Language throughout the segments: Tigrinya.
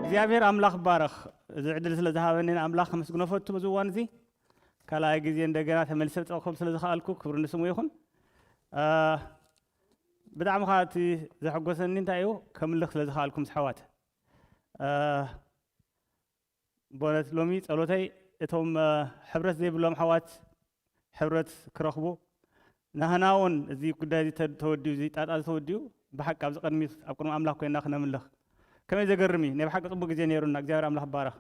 እግዚኣብሔር ኣምላኽ ይባረኽ። እዚ ዕድል ስለ ዝሃበኒ ንኣምላኽ ከመስግኖ ፈቱ። በዚ እዋን እዚ ካልኣይ ግዜ እንደገና ተመልሰ ክጸብኩም ስለ ዝኸኣልኩ ክብሪ ንስሙ ይኹን። አ፣ ብጣዕሚ ኸኣ እቲ ዘሐጎሰኒ እንታይ እዩ፣ ከምልኽ ስለ ዝኸኣልኩ ምስ ኣሕዋት። አ፣ በእውነት ሎሚ ጸሎተይ እቶም፣ አ፣ ሕብረት ዘይብሎም ኣሕዋት ሕብረት ክረኽቡ፣ ናህና እውን እዚ ጉዳይ እዚ ተ-፣ ተወዲኡ፣ እዚ ጣጣ እዚ ተወዲኡ፣ ብሓቂ ኣብዚ ቅድሚት፣ ኣብ ቅድሚ ኣምላኽ ኮይንና ክነምልኽ። ከመይ ዘገርም እዩ። ናይ ብሓቂ ጽቡቅ ግዜ ነይሩና። እግዚኣብሔር ኣምላኽ ይባረኽ።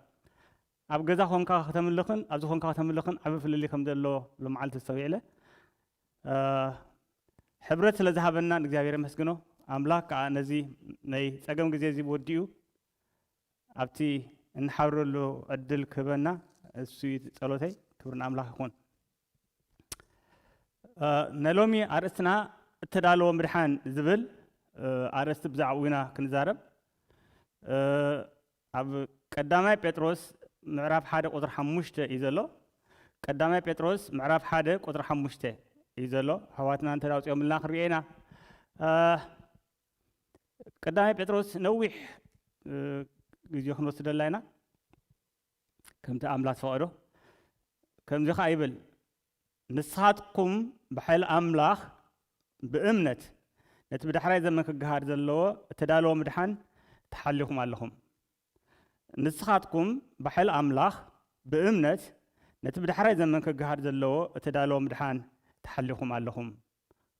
ኣብ ገዛ ኮንካ ከተምልኽን ኣብዚ ኮንካ ከተምልኽን ዓቢ ፍልልይ ከም ዘሎ ሎመዓልቲ ኣስተውዒለ። አ፣ ሕብረት ስለ ዝሃበና ንእግዚኣብሔር የመስግኖ። ኣምላኽ ከኣ ነዚ ናይ ጸገም ግዜ እዚ ወዲኡ ኣብቲ እንሓብረሉ ዕድል ክህበና እሱ እዩ ጸሎተይ። ክብሪ ንኣምላኽ ይኹን። እ፣ ናይ ሎሚ ኣርእስትና እተዳለወ ምድሓን ዝብል፣ እ፣ ኣርእስቲ ብዛዕባኡ ኢና ክንዛረብ። እ፣ ኣብ ቀዳማይ ጴጥሮስ ምዕራፍ ሓደ ቁጽሪ ሓሙሽተ እዩ ዘሎ። ቀዳማይ ጴጥሮስ ምዕራፍ ሓደ ቁጽሪ ሓሙሽተ እዩ ዘሎ። ኣሕዋትና እንተ ኣውጺኦምልና ክንሪኦ ኢና። እ፣ ቀዳማይ ጴጥሮስ ነዊሕ፣ እ፣ ግዜ ክንወስደላ ኢና። ከምቲ ኣምላኽ ዝፈቐዶ። ከምዚ ኸኣ ይብል፣ "ንስኻትኩም ብሓይሊ ኣምላኽ ብእምነት ነቲ ብዳሕራይ ዘመን ክገሃር ዘለዎ እተዳለወ ምድሓን ተሓሊኹም ኣለኹም። ንስኻትኩም ብሓይሊ ኣምላኽ ብእምነት ነቲ ብዳሕራይ ዘመን ክገሃር ዘለዎ እተዳለወ ምድሓን ተሓሊኹም ኣለኹም።"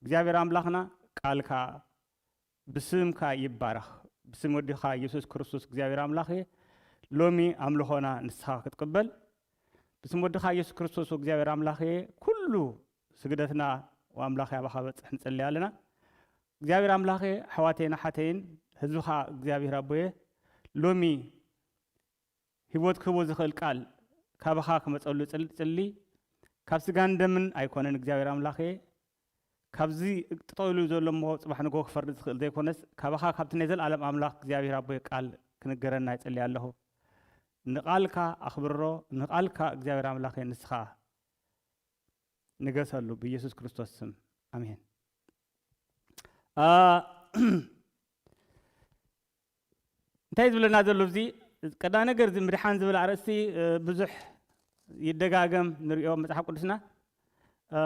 እግዚኣብሔር ኣምላኽና ቃልካ ብስምካ ይባረኽ። ብስም ወድኻ ኢየሱስ ክርስቶስ እግዚኣብሔር ኣምላኽ እየ ሎሚ ኣምልኾና ንስኻ ክትቅበል። ብስም ወድኻ ኢየሱስ ክርስቶስ እግዚኣብሔር ኣምላኽ እየ ኩሉ ስግደትና ኣምላኽ ኣባኻ በጽሕ ንጸሊ ኣለና። እግዚኣብሔር ኣምላኽ እየ ኣሕዋተይን ኣሓተይን ህዝብኻ እግዚኣብሔር ኣቦየ ሎሚ ህይወት ክህቦ ዝኽእል ቃል ካባኻ ክመጸሉ ጽል-፣ ጽሊ። ካብ ስጋን ደምን ኣይኮነን እግዚኣብሔር ኣምላኽ እየ። ካብዚ ጠጠው ኢሉ ዘሎ እሞ ጽባሕ ንግሆ ክፈርድ ዝኽእል ዘይኮነስ፣ ካባኻ ካብቲ ናይ ዘለኣለም ኣምላኽ እግዚኣብሔር ኣቦይ ቃል ክንገረና ይጽሊ ኣለኹ። ንቓልካ ኣኽብሮ፣ ንቓልካ እግዚኣብሔር ኣምላኸይ ንስኻ ንገሰሉ፣ ብኢየሱስ ክርስቶስ ስም፣ ኣሜን። ኣ፣ እንታይ ዝብለና ዘሎ እዚ? ቀዳሚ ነገር፣ እዚ ምድሓን ዝብል ኣርእስቲ፣ እ፣ ብዙሕ ይደጋገም ንሪኦ መጽሓፍ ቅዱስና። እ፣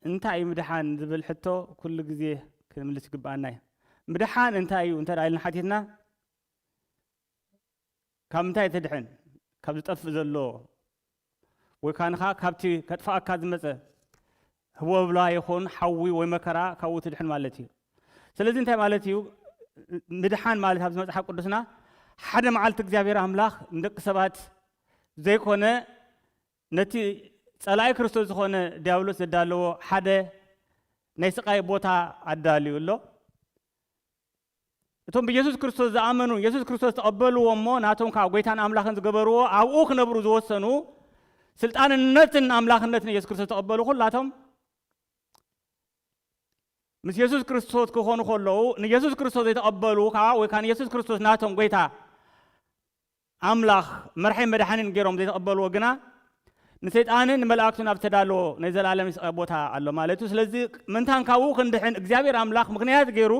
እንታይ እዩ ምድሓን ዝብል ሕቶ ኩሉ ግዜ ክንምልስ ይግብኣና እዩ። ምድሓን እንታይ እዩ እንተ ደኣ ኢልና ሓቲትና፣ ካብ ምንታይ ትድሕን? ካብ ዝጠፍእ ዘሎ ወይ ካንኻ ካብቲ ከጥፍኣካ ዝመጸ ህቦብላ ይኹን ሓዊ ወይ መከራ ካብኡ ትድሕን ማለት እዩ። ስለዚ እንታይ ማለት እዩ? ምድሓን ማለት ኣብዚ መጽሓፍ ቅዱስና ሓደ መዓልቲ እግዚኣብሔር ኣምላኽ ንደቂ ሰባት ዘይኮነ ነቲ ጸላኢ ክርስቶስ ዝኾነ ዲያብሎስ ዘዳለዎ ሓደ ናይ ስቓይ ቦታ ኣዳልዩ ኣሎ። እቶም ብየሱስ ክርስቶስ ዝኣመኑ፣ የሱስ ክርስቶስ ተቐበልዎ እሞ ናቶም ከዓ ጐይታን ኣምላኽን ዝገበርዎ፣ ኣብኡ ክነብሩ ዝወሰኑ፣ ስልጣንነትን ኣምላኽነትን የሱስ ክርስቶስ ተቐበሉ ኩላቶም ምስ የሱስ ክርስቶስ ክኾኑ ከለዉ፣ ንየሱስ ክርስቶስ ዘይተቐበሉ ከዓ ወይ ከዓ ንየሱስ ክርስቶስ ናቶም ጐይታ ኣምላኽ መርሓይ መድሓኒን ገይሮም ዘይተቐበልዎ ግና፣ ንሰይጣንን ንመላእክቱን ኣብ ዝተዳለዎ ናይ ዘላለም ስቓይ ቦታ ኣሎ ማለት እዩ። ስለዚ ምእንታን ካብኡ ክንድሕን እግዚኣብሔር ኣምላኽ ምኽንያት ገይሩ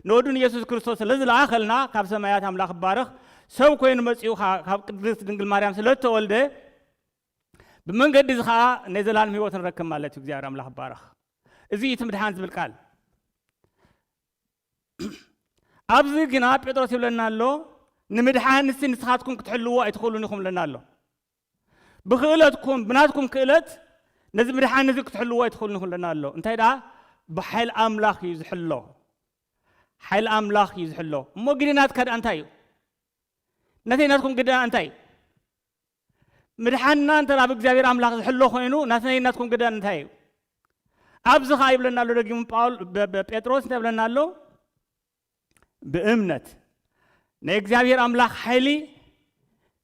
ንወዱ ንየሱስ ክርስቶስ ስለ ዝለኣኸልና፣ ካብ ሰማያት ኣምላኽ ይባረኽ፣ ሰብ ኮይኑ መጺኡ ካ-፣ ካብ ቅድስት ድንግል ማርያም ስለ እተወልደ፣ ብመንገዲ እዚ ኸኣ ናይ ዘላለም ህይወት ንረክብ ማለት እዩ። እግዚኣብሔር ኣምላኽ ይባረኽ። እዚ እዩ እቲ ምድሓን ዝብል ቃል። ኣብዚ ግና ጴጥሮስ ይብለና ኣሎ፣ ንምድሓን ንሲ ንስኻትኩም ክትሕልዎ ኣይትኽእሉን ኢኹም ይብለና ኣሎ። ብኽእለትኩም፣ ብናትኩም ክእለት ነዚ ምድሓን እዚ ክትሕልዎ ኣይትኽእሉን ኢኹም ይብለና ኣሎ። እንታይ ደኣ? ብሓይሊ ኣምላኽ እዩ ዝሕሎ። ሓይሊ ኣምላኽ እዩ ዝሕሎ። እሞ ግደ ናትካ ደኣ እንታይ እዩ? ናተይ ናትኩም ግደ እንታይ እዩ? ምድሓንና እንተ ኣብ እግዚኣብሔር ኣምላኽ ዝሕሎ ኮይኑ፣ ናተይ ናትኩም ግደ እንታይ እዩ? ኣብዚ ኸኣ ይብለና ኣሎ ደጊሙ ጳውል-፣ በ-፣ በ-፣ ጴጥሮስ እንታይ ይብለና ኣሎ? ብእምነት ናይ እግዚኣብሔር ኣምላኽ ሓይሊ፣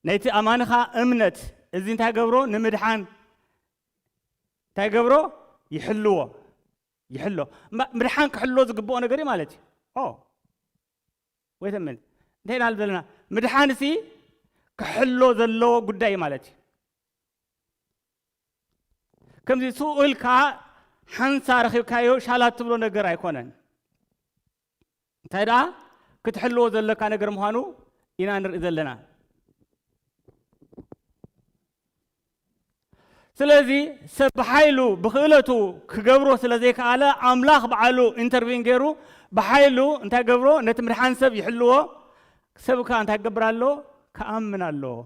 ናይቲ ኣማንኻ እምነት፣ እዚ እንታይ ገብሮ? ንምድሓን እንታይ ገብሮ? ይሕልዎ። ይሕሎ። እምባ-፣ ምድሓን ክሕሎ ዝግብኦ ነገር እዩ ማለት እዩ። ኦ። ወይ ተመል-፣ እንታይ ኢና ዘለና? ምድሓንሲ ክሕሎ ዘለዎ ጉዳይ እዩ ማለት እዩ። ከምዚ ስቕ ኢልካ ሓንሳ ረኺብካዮ ሻላ ትብሎ ነገር ኣይኮነን። እንታይ ደኣ? ክትሕልዎ ዘለካ ነገር ምዃኑ ኢና ንርኢ ዘለና። ስለዚ ሰብ ብሓይሉ ብክእለቱ ክገብሮ ስለ ዘይከኣለ ኣምላኽ በዓሉ ኢንተርቪን ገይሩ ብሓይሉ እንታይ ገብሮ? ነቲ ምድሓን ሰብ ይሕልዎ። ሰብ ከኣ እንታይ ክገብር ኣለዎ? ክኣምን ኣለዎ።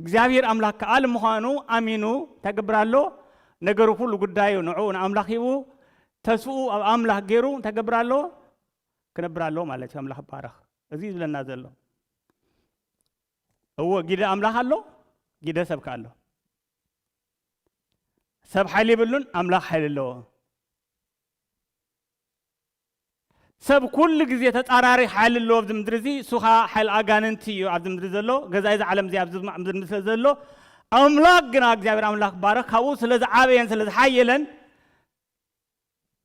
እግዚኣብሔር ኣምላኽ ከኣል ምዃኑ ኣሚኑ እንታይ ክገብር ኣለዎ? ነገሩ ኩሉ ጉዳዩ ንዕኡ ንኣምላኽ ሂቡ ተስፍኡ ኣብ ኣምላኽ ገይሩ እንታይ ክገብር ኣለዎ? ክነብር ኣለዎ ማለት እዩ። ኣምላኽ ይባረኽ። እዚ እዩ ዝብለና ዘሎ። እዎ፣ ጊደ ኣምላኽ ኣሎ፣ ጊደ ሰብ ከኣ ኣሎ። ሰብ ሓይሊ የብሉን፣ ኣምላኽ ሓይሊ ኣለዎ። ሰብ ኩሉ ግዜ ተጻራሪ ሓይሊ ኣለዎ ኣብዚ ምድሪ እዚ። እሱ ኸኣ ሓይሊ ኣጋንንቲ እዩ ኣብዚ ምድሪ ዘሎ። ገዛኢ እዚ ዓለም እዚ ኣብዚ ምድሪ ስለ ዘሎ፣ ኣምላኽ ግና እግዚኣብሔር ኣምላኽ ባረኽ፣ ካብኡ ስለ ዝዓበየን ስለ ዝሓየለን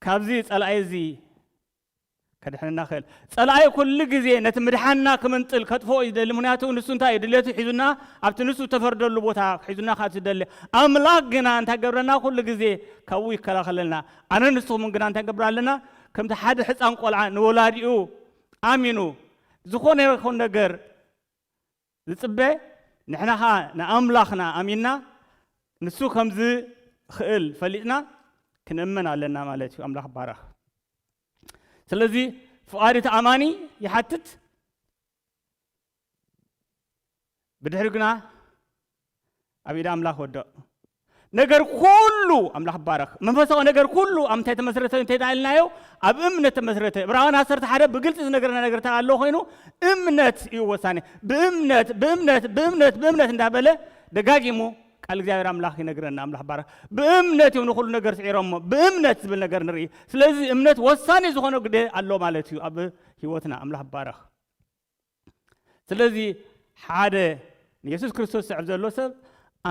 ካብዚ ጸላኢ እዚ ከድሕነና ክእል። ጸላኢ ኩሉ ግዜ ነቲ ምድሓንና ክምንጥል ከጥፍኦ እዩ ዝደሊ። ምኽንያቱ ንሱ እንታይ እዩ ድልየቱ? ሒዙና ኣብቲ ንሱ ተፈርደሉ ቦታ ሒዙና ካብ ዝደሊ። ኣምላኽ ግና እንታይ ገብረና? ኩሉ ግዜ ካብኡ ይከላኸለልና። ኣነ ንስኹምን ግና እንታይ ገብር ኣለና? ከምቲ ሓደ ሕፃን ቆልዓ ንወላዲኡ ኣሚኑ ዝኾነ ይኹን ነገር ዝጽበ፣ ንሕና ኸኣ ንኣምላኽና ኣሚንና ንሱ ከም ዝኽእል ፈሊጥና ክንእመን ኣለና ማለት እዩ። ኣምላኽ ይባረኽ። ስለዚ ፍቓድ እቲ ኣማኒ ይሓትት፣ ብድሕሪ ግና ኣብ ኢድ ኣምላኽ ወድቕ። ነገር ኩሉ ኣምላኽ ይባረኽ። መንፈሳዊ ነገር ኩሉ ኣብ እንታይ ተመስረተ እንተ ኢልናዮ፣ ኣብ እምነት ተመስረተ። ዕብራውያን ዓሰርተ ሓደ ብግልጺ ዝነገረና ነገር እንተ ኣሎ ኮይኑ፣ እምነት እዩ ወሳኒ። ብእምነት፣ ብእምነት፣ ብእምነት፣ ብእምነት እንዳበለ ደጋጊሙ ቃል እግዚኣብሔር ኣምላኽ ይነግረና። ኣምላኽ ይባረኽ። ብእምነት እዮም ንኹሉ ነገር ስዒሮሞ። ብእምነት ዝብል ነገር ንርኢ። ስለዚ እምነት ወሳኒ ዝኾነ ግደ ኣሎ ማለት እዩ ኣብ ህይወትና። ኣምላኽ ይባረኽ። ስለዚ ሓደ ንየሱስ ክርስቶስ ዝስዕብ ዘሎ ሰብ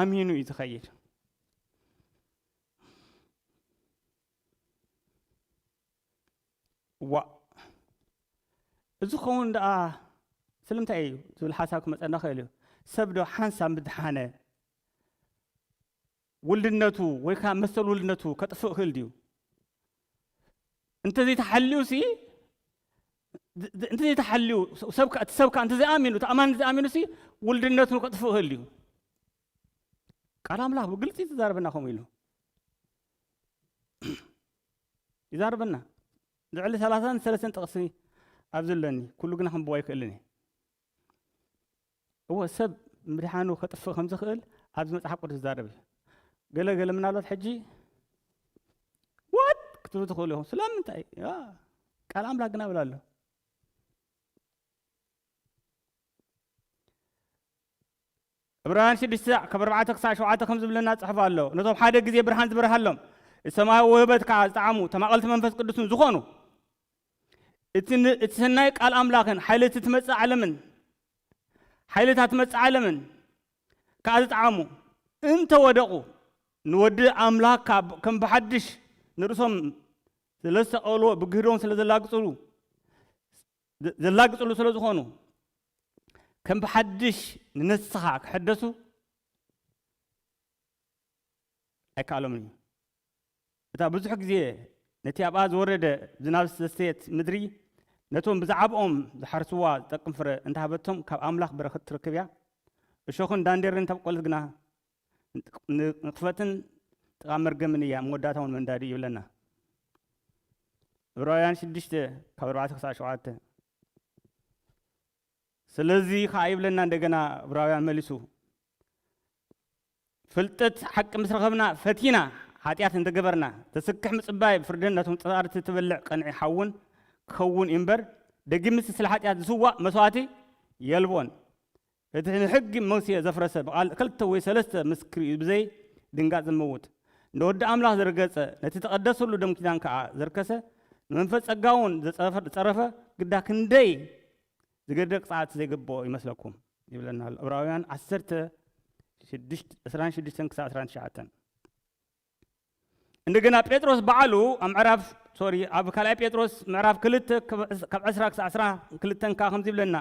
ኣሚኑ እዩ ዝኸይድ። ዋእ፣ እዚ ክኸውን ደኣ ስለምንታይ እዩ ዝብል ሓሳብ ክመጸና ይኽእል እዩ። ሰብ ዶ ሓንሳብ ምድሓነ ውልድነቱ ወይ ከኣ መሰል ውልድነቱ ከጥፍእ ይኽእል ድዩ? እንተዘይተሓልዩሲ፣ እንተዘይተሓልዩ፣ ሰብ ከ-፣ እቲ ሰብ ከኣ እንተዘይኣሚኑ፣ እቲ ኣማኒ እንተዘይኣሚኑሲ ውልድነቱ ከጥፍእ ይኽእል ድዩ? ቃል ኣምላኽ ብግልጺ ትዛረበና ከምኡ ኢሉ። ይዛረበና። ልዕሊ ሰላሳን ሰለስተን ጥቕሲ ኣብዚ ኣለኒ። ኩሉ ግና ከንብቦ ኣይክእልን እየ። እወ፣ ሰብ ምድሓኑ ከጥፍእ ከም ዝኽእል ኣብዚ መጽሓፍ ቅዱስ ይዛረብ እዩ። ገለ ገለ ምናልባት ሕጂ፣ "ዋት?" ክትብሉ ትኽእሉ ኢኹም። ስለምንታይ? ያ፣ ቃል ኣምላኽ ግና ይብል ኣሎ። ዕብራውያን ሽዱሽተ ካብ ኣርባዕተ ክሳዕ ሸውዓተ ከም ዝብለና ጽሑፍ ኣሎ። ነቶም ሓደ ግዜ ብርሃን ዝበርሃሎም፣ እቲ ሰማያዊ ውህበት ከኣ ዝጠዓሙ ተማቐልቲ መንፈስ ቅዱስን ዝኾኑ፣ እቲ ን-፣ እቲ ሰናይ ቃል ኣምላኽን ሓይሊ እቲ ትመጽእ ዓለምን፣ ሓይሊ እታ ትመጽእ ዓለምን ከኣ ዝጠዓሙ እንተ ወደቑ፣ ንወዲ ኣምላኽ ካብ፣ ከም ብሓድሽ ንርእሶም ስለ ዝተቐበልዎ፣ ብግህዶም ስለ ዘላግጽሉ፣ ዘ-፣ ዘላግጽሉ ስለ ዝኾኑ፣ ከም ብሓድሽ ንንስኻ ክሕደሱ ኣይከኣሎምን እዩ። እታ ብዙሕ ግዜ ነቲ ኣብኣ ዝወረደ ዝናብ ዘስተየት ምድሪ፣ ነቶም ብዛዕባኦም ዝሓርስዋ ዝጠቅም ፍረ እንተሃበቶም፣ ካብ ኣምላኽ በረኸት ትረክብ እያ። እሾኽን ዳንዴርን እንተብቆለት ግና፣ ን-፣ ንቕፈትን ጥቓ መርገምን እያ፣ መወዳእታ እውን መንዳዲ ይብለና። ዕብራውያን ሽዱሽተ ካብ ኣርባዕተ ክሳዕ ሸውዓተ። ስለዚ ኸኣ ይብለና እንደገና ዕብራውያን መሊሱ፣ ፍልጠት ሓቂ ምስ ረኸብና፣ ፈቲና ሓጢኣት እንተገበርና፣ ተስክሕ ምጽባይ ብፍርድን ነቶም ጸራርቲ ትበልዕ ቀንዒ ሓውን ክኸውን እዩ እምበር፣ ደጊምስ ስለ ሓጢኣት ዝስዋእ መስዋእቲ የልቦን። እቲ ንሕጊ ሙሴ ዘፍረሰ፣ ብቓል ክልተ ወይ ሰለስተ ምስክር እዩ ብዘይ ድንጋጽ ዝመውት። ንወዲ ኣምላኽ ዘርገጸ፣ ነቲ ተቐደሰሉ ደም ኪዳን ከኣ ዘርከሰ፣ ንመንፈስ ጸጋ እውን ዘጸፈ-፣ ዝጸረፈ፣ ግዳ ክንደይ ዝገደደ ቅጽዓት ዘይግብኦ ይመስለኩም? ይብለና ኣሎ። ዕብራውያን ዓሰርተ ሽዱሽተ፣ ዕስራን ሽዱሽተን ክሳብ ዕስራን ትሽዓተን። እንደገና ጴጥሮስ ባዕሉ ኣብ ምዕራፍ፣ ሶሪ፣ ኣብ ካልኣይ ጴጥሮስ ምዕራፍ ክልተ ካብ ዕስ-፣ ካብ ዕስራ ክሳብ ዕስራን ክልተን ከኣ ከምዚ ይብለና፣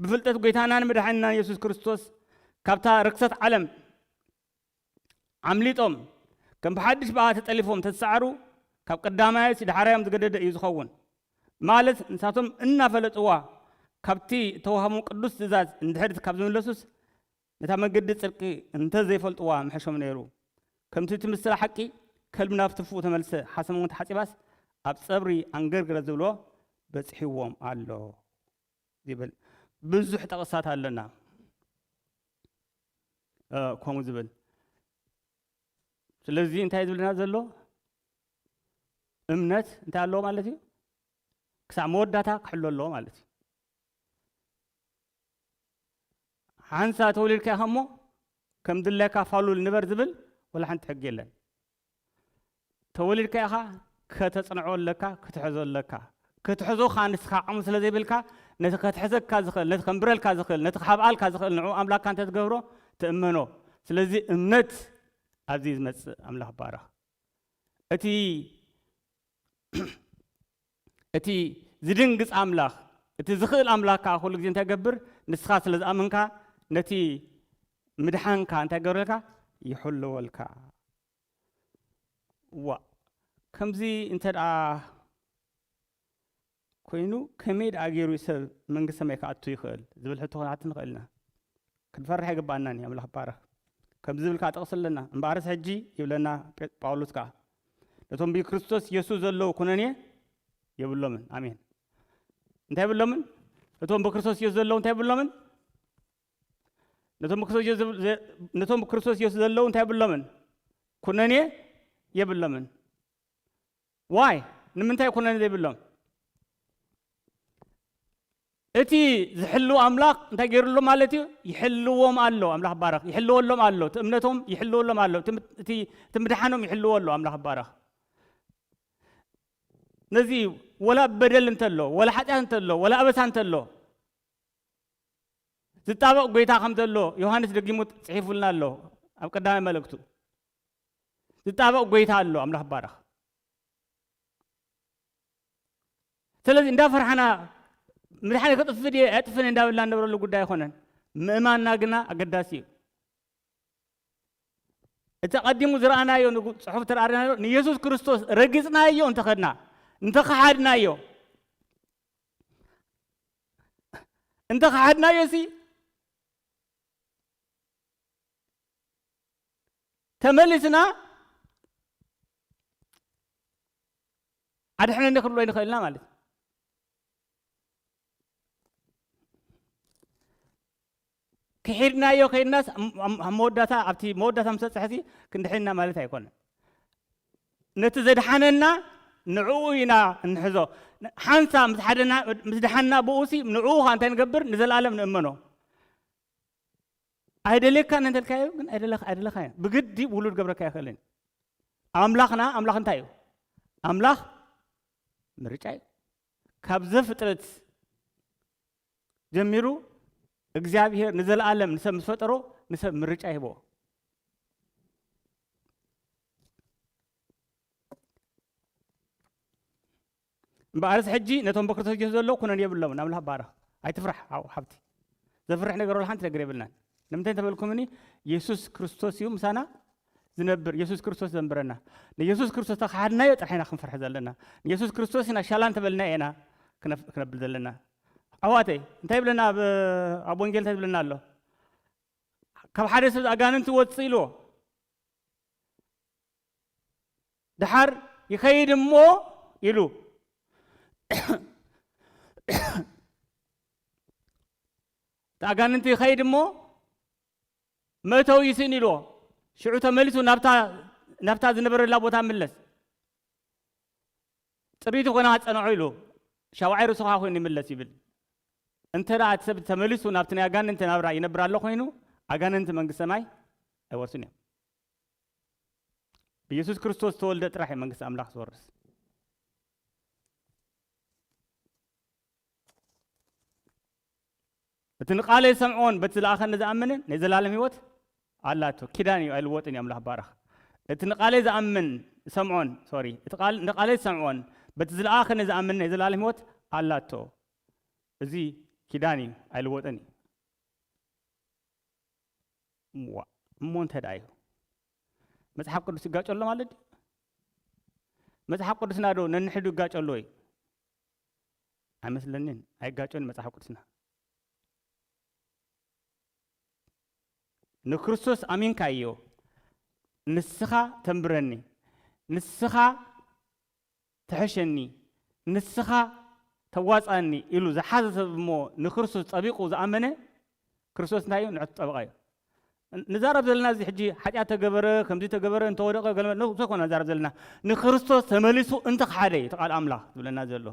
"ብፍልጠት ጐይታናን መድሓኒናን የሱስ ክርስቶስ ካብታ ርክሰት ዓለም ኣምሊጦም፣ ከም ብሓድሽ ብኣ ተጠሊፎም ተዝሰዓሩ፣ ካብ ቀዳማዮስ ዳሕራዮም ዝገደደ እዩ ዝኸውን። ማለት ንሳቶም እናፈለጥዋ ካብቲ እተዋህቦም ቅዱስ ትእዛዝ እንድሕር ካብ ዝምለሱስ፣ ነታ መገዲ ጽድቂ እንተ ዘይፈልጥዋ ምሐሾም ነይሩ። ከምቲ እቲ ምስላ ሓቂ፣ ከልቢ ናብ ትፉእ ተመልሰ፣ ሓሰማ እውን ተሓጺባስ፣ ኣብ ጸብሪ ኣንገርግረ ዝብሎ በጺሕዎም ኣሎ። ይብል። ብዙሕ ጥቕስታት ኣለና፣ እ፣ ከምኡ ዝብል። ስለዚ እንታይ ዝብልና ዘሎ? እምነት እንታይ ኣለዎ ማለት እዩ? ክሳብ መወዳእታ ክሕሎ ኣለዎ ማለት እዩ። ሓንሳ ተወሊድካ ኢኻ እሞ ከም ድላይካ ፋሉል ንበር ዝብል ወላ ሓንቲ ሕጊ የለን። ተወሊድካ ኢኻ ከተጽንዖ ኣለካ፣ ክትሕዞ ኣለካ። ክትሕዞ ኸኣ ንስኻ ዓቕሚ ስለ ዘይብልካ፣ ነቲ ከትሕዘካ ዝኽእል፣ ነቲ ከንብረልካ ዝኽእል፣ ነቲ ክሃብኣልካ ዝኽእል ንዕኡ ኣምላኽካ እንተ ትገብሮ፣ ትእመኖ። ስለዚ እምነት ኣብዚ እዩ ዝመጽእ። ኣምላኽ ይባረኽ። እቲ፣ እቲ ዝድንግጽ ኣምላኽ፣ እቲ ዝኽእል ኣምላኽ ከኣ ኩሉ ግዜ እንታይ ይገብር? ንስኻ ስለ ዝኣመንካ፣ ነቲ ምድሓንካ እንታይ ይገብረልካ? ይሕልወልካ። ዋእ! ከምዚ እንተ ደኣ ኮይኑ፣ ከመይ ደኣ ገይሩ እዩ ሰብ መንግስቲ ሰማይ ክኣቱ ይኽእል? ዝብል ሕቶ ክንሓትት ንኽእል ኢና። ክንፈርሕ ኣይግብኣናን እዩ። ኣምላኽ ይባረኽ። ከምዚ ዝብል ከኣ ጥቕሲ ኣለና። እምበኣርስ ሕጂ ይብለና ጴ-፣ ጳውሎስ ከኣ፣ ነቶም ብክርስቶስ የሱስ ዘለዉ ኩነኔ የብሎምን። ኣሜን። እንታይ የብሎምን? ነቶም ብክርስቶስ የሱስ ዘለዉ እንታይ የብሎምን? ነቶም ብክርስቶስ የሱስ ዘ-፣ ነቶም ብክርስቶስ የሱስ ዘለዉ እንታይ የብሎምን? ኩነኔ የብሎምን። ዋይ? ንምንታይ ኩነኔ ዘይብሎም? እቲ ዝሕልው ኣምላኽ እንታይ ገይሩሎም ማለት እዩ? ይሕልዎም ኣሎ። ኣምላኽ ይባረኽ። ይሕልወሎም ኣሎ። እቲ እምነቶም ይሕልወሎም ኣሎ። እቲ ም-፣ እቲ፣ እቲ ምድሓኖም ይሕልዎ ኣሎ። ኣምላኽ ይባረኽ። ነዚ ወላ በደል እንተሎ፣ ወላ ሓጢኣት እንተሎ፣ ወላ ኣበሳ እንተሎ፣ ዝጣበቕ ጐይታ ከም ዘሎ ዮሃንስ ደጊሙ ጽሒፉልና ኣሎ ኣብ ቀዳማይ መልእክቱ። ዝጣበቕ ጐይታ ኣሎ። ኣምላኽ ይባረኽ። ስለዚ እንዳፈርሓና፣ "ምድሓን ከጥፍእ ድየ ኣየጥፍእን?" እንዳበልና ንነብረሉ ጉዳይ ኣይኮነን። ምእማንና ግና ኣገዳሲ እዩ። እቲ ቀዲሙ ዝረኣናዮ ንጉ-፣ ጽሑፍ ተራእናዮ፣ ንየሱስ ክርስቶስ ረጊጽናዮ እንተኸድና፣ እንተኸሓድናዮ፣ እንተኸሓድናዮ ሲ፣ ተመሊስና ኣድሕነኒ ክንብሎ ኣይንኽእልና ማለት እዩ። ክሒድናዮ ከይድናስ፣ ኣብ፣ ኣብ፣ ኣብ መወዳእታ፣ ኣብቲ መወዳእታ ምስ በጽሐሲ ክንድሕንና ማለት ኣይኮነን። ነቲ ዘድሓነና ንዕኡ ኢና እንሕዞ። ሓንሳ ምስ ሓደና፣ ምስ ደሓንና ብኡሲ ንዕኡ ኸኣ እንታይ ንገብር? ንዘለኣለም ንእመኖ። ኣይደልየካን እንተልካዮ ግን ኣይደለኻ-፣ ኣይደለኻዮን። ብግዲ ውሉድ ገብረካ ኣይኽእልን። ኣምላኽና፣ ኣምላኽ እንታይ እዩ? ኣምላኽ ምርጫ እዩ። ካብ ዘፍጥረት ጀሚሩ እግዚኣብሔር ንዘለኣለም ንሰብ ምስ ፈጠሮ፣ ንሰብ ምርጫ ይህቦ። እምበኣርስ ሕጂ ነቶም ብክርስቶስ ጀሱስ ዘለዉ ኩነን የብሎምን። ኣምላኽ ባረኽ። ኣይትፍራሕ፣ ሓው፣ ሓብቲ። ዘፍርሕ ነገር ወላ ሓንቲ ነገር የብልናን። ንምንታይ እንተበልኩምኒ፣ የሱስ ክርስቶስ እዩ ምሳና ዝነብር፣ የሱስ ክርስቶስ ዘንብረና። ንየሱስ ክርስቶስ ተኻሓድናዮ ጥራሕ ኢና ክንፈርሕ ዘለና። ንየሱስ ክርስቶስ ኢና ሻላ እንተበልና ኢና ክነፍ-፣ ክነብል ዘለና። ኣሕዋተይ፣ እንታይ ይብለና ኣብ፣ ኣብ ወንጌል እንታይ ይብለና ኣሎ? ካብ ሓደ ሰብ ኣጋንንቲ ወጽእ ኢልዎ። ደሓር ይኸይድ እሞ ኢሉ። እቲ ኣጋንንቲ ይኸይድ እሞ መእተዊ ይስእን ኢልዎ። ሽዑ ተመሊሱ ናብታ፣ ናብታ ዝነበረላ ቦታ ምለስ። ጽርይቲ ኮይና ጸንዖ ኢሉ። ሻውዓይ ርእስኻ ኮይኑ ይምለስ ይብል። እንተ ደኣ እቲ ሰብ ተመሊሱ ናብቲ ናይ ኣጋንንቲ ናብራ ይነብር ኣሎ ኮይኑ፣ ኣጋንንቲ መንግስቲ ሰማይ ኣይወርስን እዮም። ብየሱስ ክርስቶስ ዝተወልደ ጥራሕ እዩ መንግስቲ ኣምላኽ ዝወርስ። እቲ ንቃለይ ዝሰምዖን በቲ ዝለኣኸኒ ዝኣምንን ናይ ዘላለም ህይወት ኣላቶ። ኪዳን እዩ፣ ኣይልወጥን እዩ። ኣምላኽ ባረኽ። እቲ ንቃለይ ዝኣምን፣ ዝሰምዖን፣ ሶሪ፣ እቲ ቃል፣ ንቃለይ ዝሰምዖን በቲ ዝለኣኸኒ ዝኣምን ናይ ዘላለም ህይወት ኣላቶ። እዚ ኪዳን እዩ፣ ኣይልወጥን እዩ። ዋ፣ እሞ እንተ ደኣ እዩ፣ መጽሓፍ ቅዱስ ይጋጮ ኣሎ ማለት ድዩ? መጽሓፍ ቅዱስና ዶ ነንሕዱ ይጋጮ ኣሎ ወይ? ኣይመስለንን፣ ኣይጋጨን መጽሓፍ ቅዱስና። ንክርስቶስ ኣሚንካዮ፣ ንስኻ ተንብረኒ፣ ንስኻ ትሕሸኒ፣ ንስኻ ተዋጻኒ ኢሉ ዝሓዘ ሰብ እሞ ንክርስቶስ ጸቢቑ ዝኣመነ፣ ክርስቶስ እንታይ እዩ? ንዕቱ ጠበቓ እዩ። ን-፣ ንዛረብ ዘለና እዚ ሕጂ ሓጢኣት ተገበረ፣ ከምዚ ተገበረ፣ እንተወደቐ፣ ገለ፣ ን-፣ ንሱ ኣይኮነ ንዛረብ ዘለና። ንክርስቶስ ተመሊሱ እንተኸሓደ እዩ እቲ ቃል ኣምላኽ ዝብለና ዘሎ።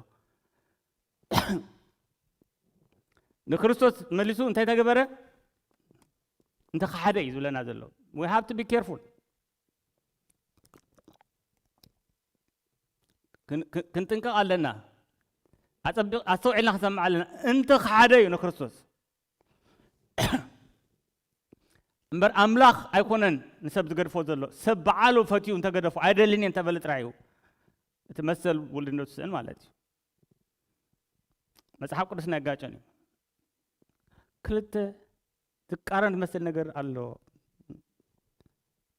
ንክርስቶስ መሊሱ እንታይ ተገበረ? እንተኸሓደ እዩ ዝብለና ዘሎ። We have to be careful። ክን-፣ ክን-፣ ክንጥንቀቕ ኣለና። ኣጸብቕ-፣ ኣስተውዒልና ክንሰምዕ ኣለና። እንተኸሓደ እዩ ንክርስቶስ። እምበር ኣምላኽ ኣይኮነን ንሰብ ዝገድፎ ዘሎ። ሰብ በዓሉ ፈትዩ እንተገደፎ፣ ኣይደልን እየ እንተበለ ጥራይ እዩ እቲ መሰል ውልድነቱ ስእን ማለት እዩ። መጽሓፍ ቅዱስና ኣይጋጨን እዩ። ክልተ ዝቃረን ዝመስል ነገር ኣሎ፣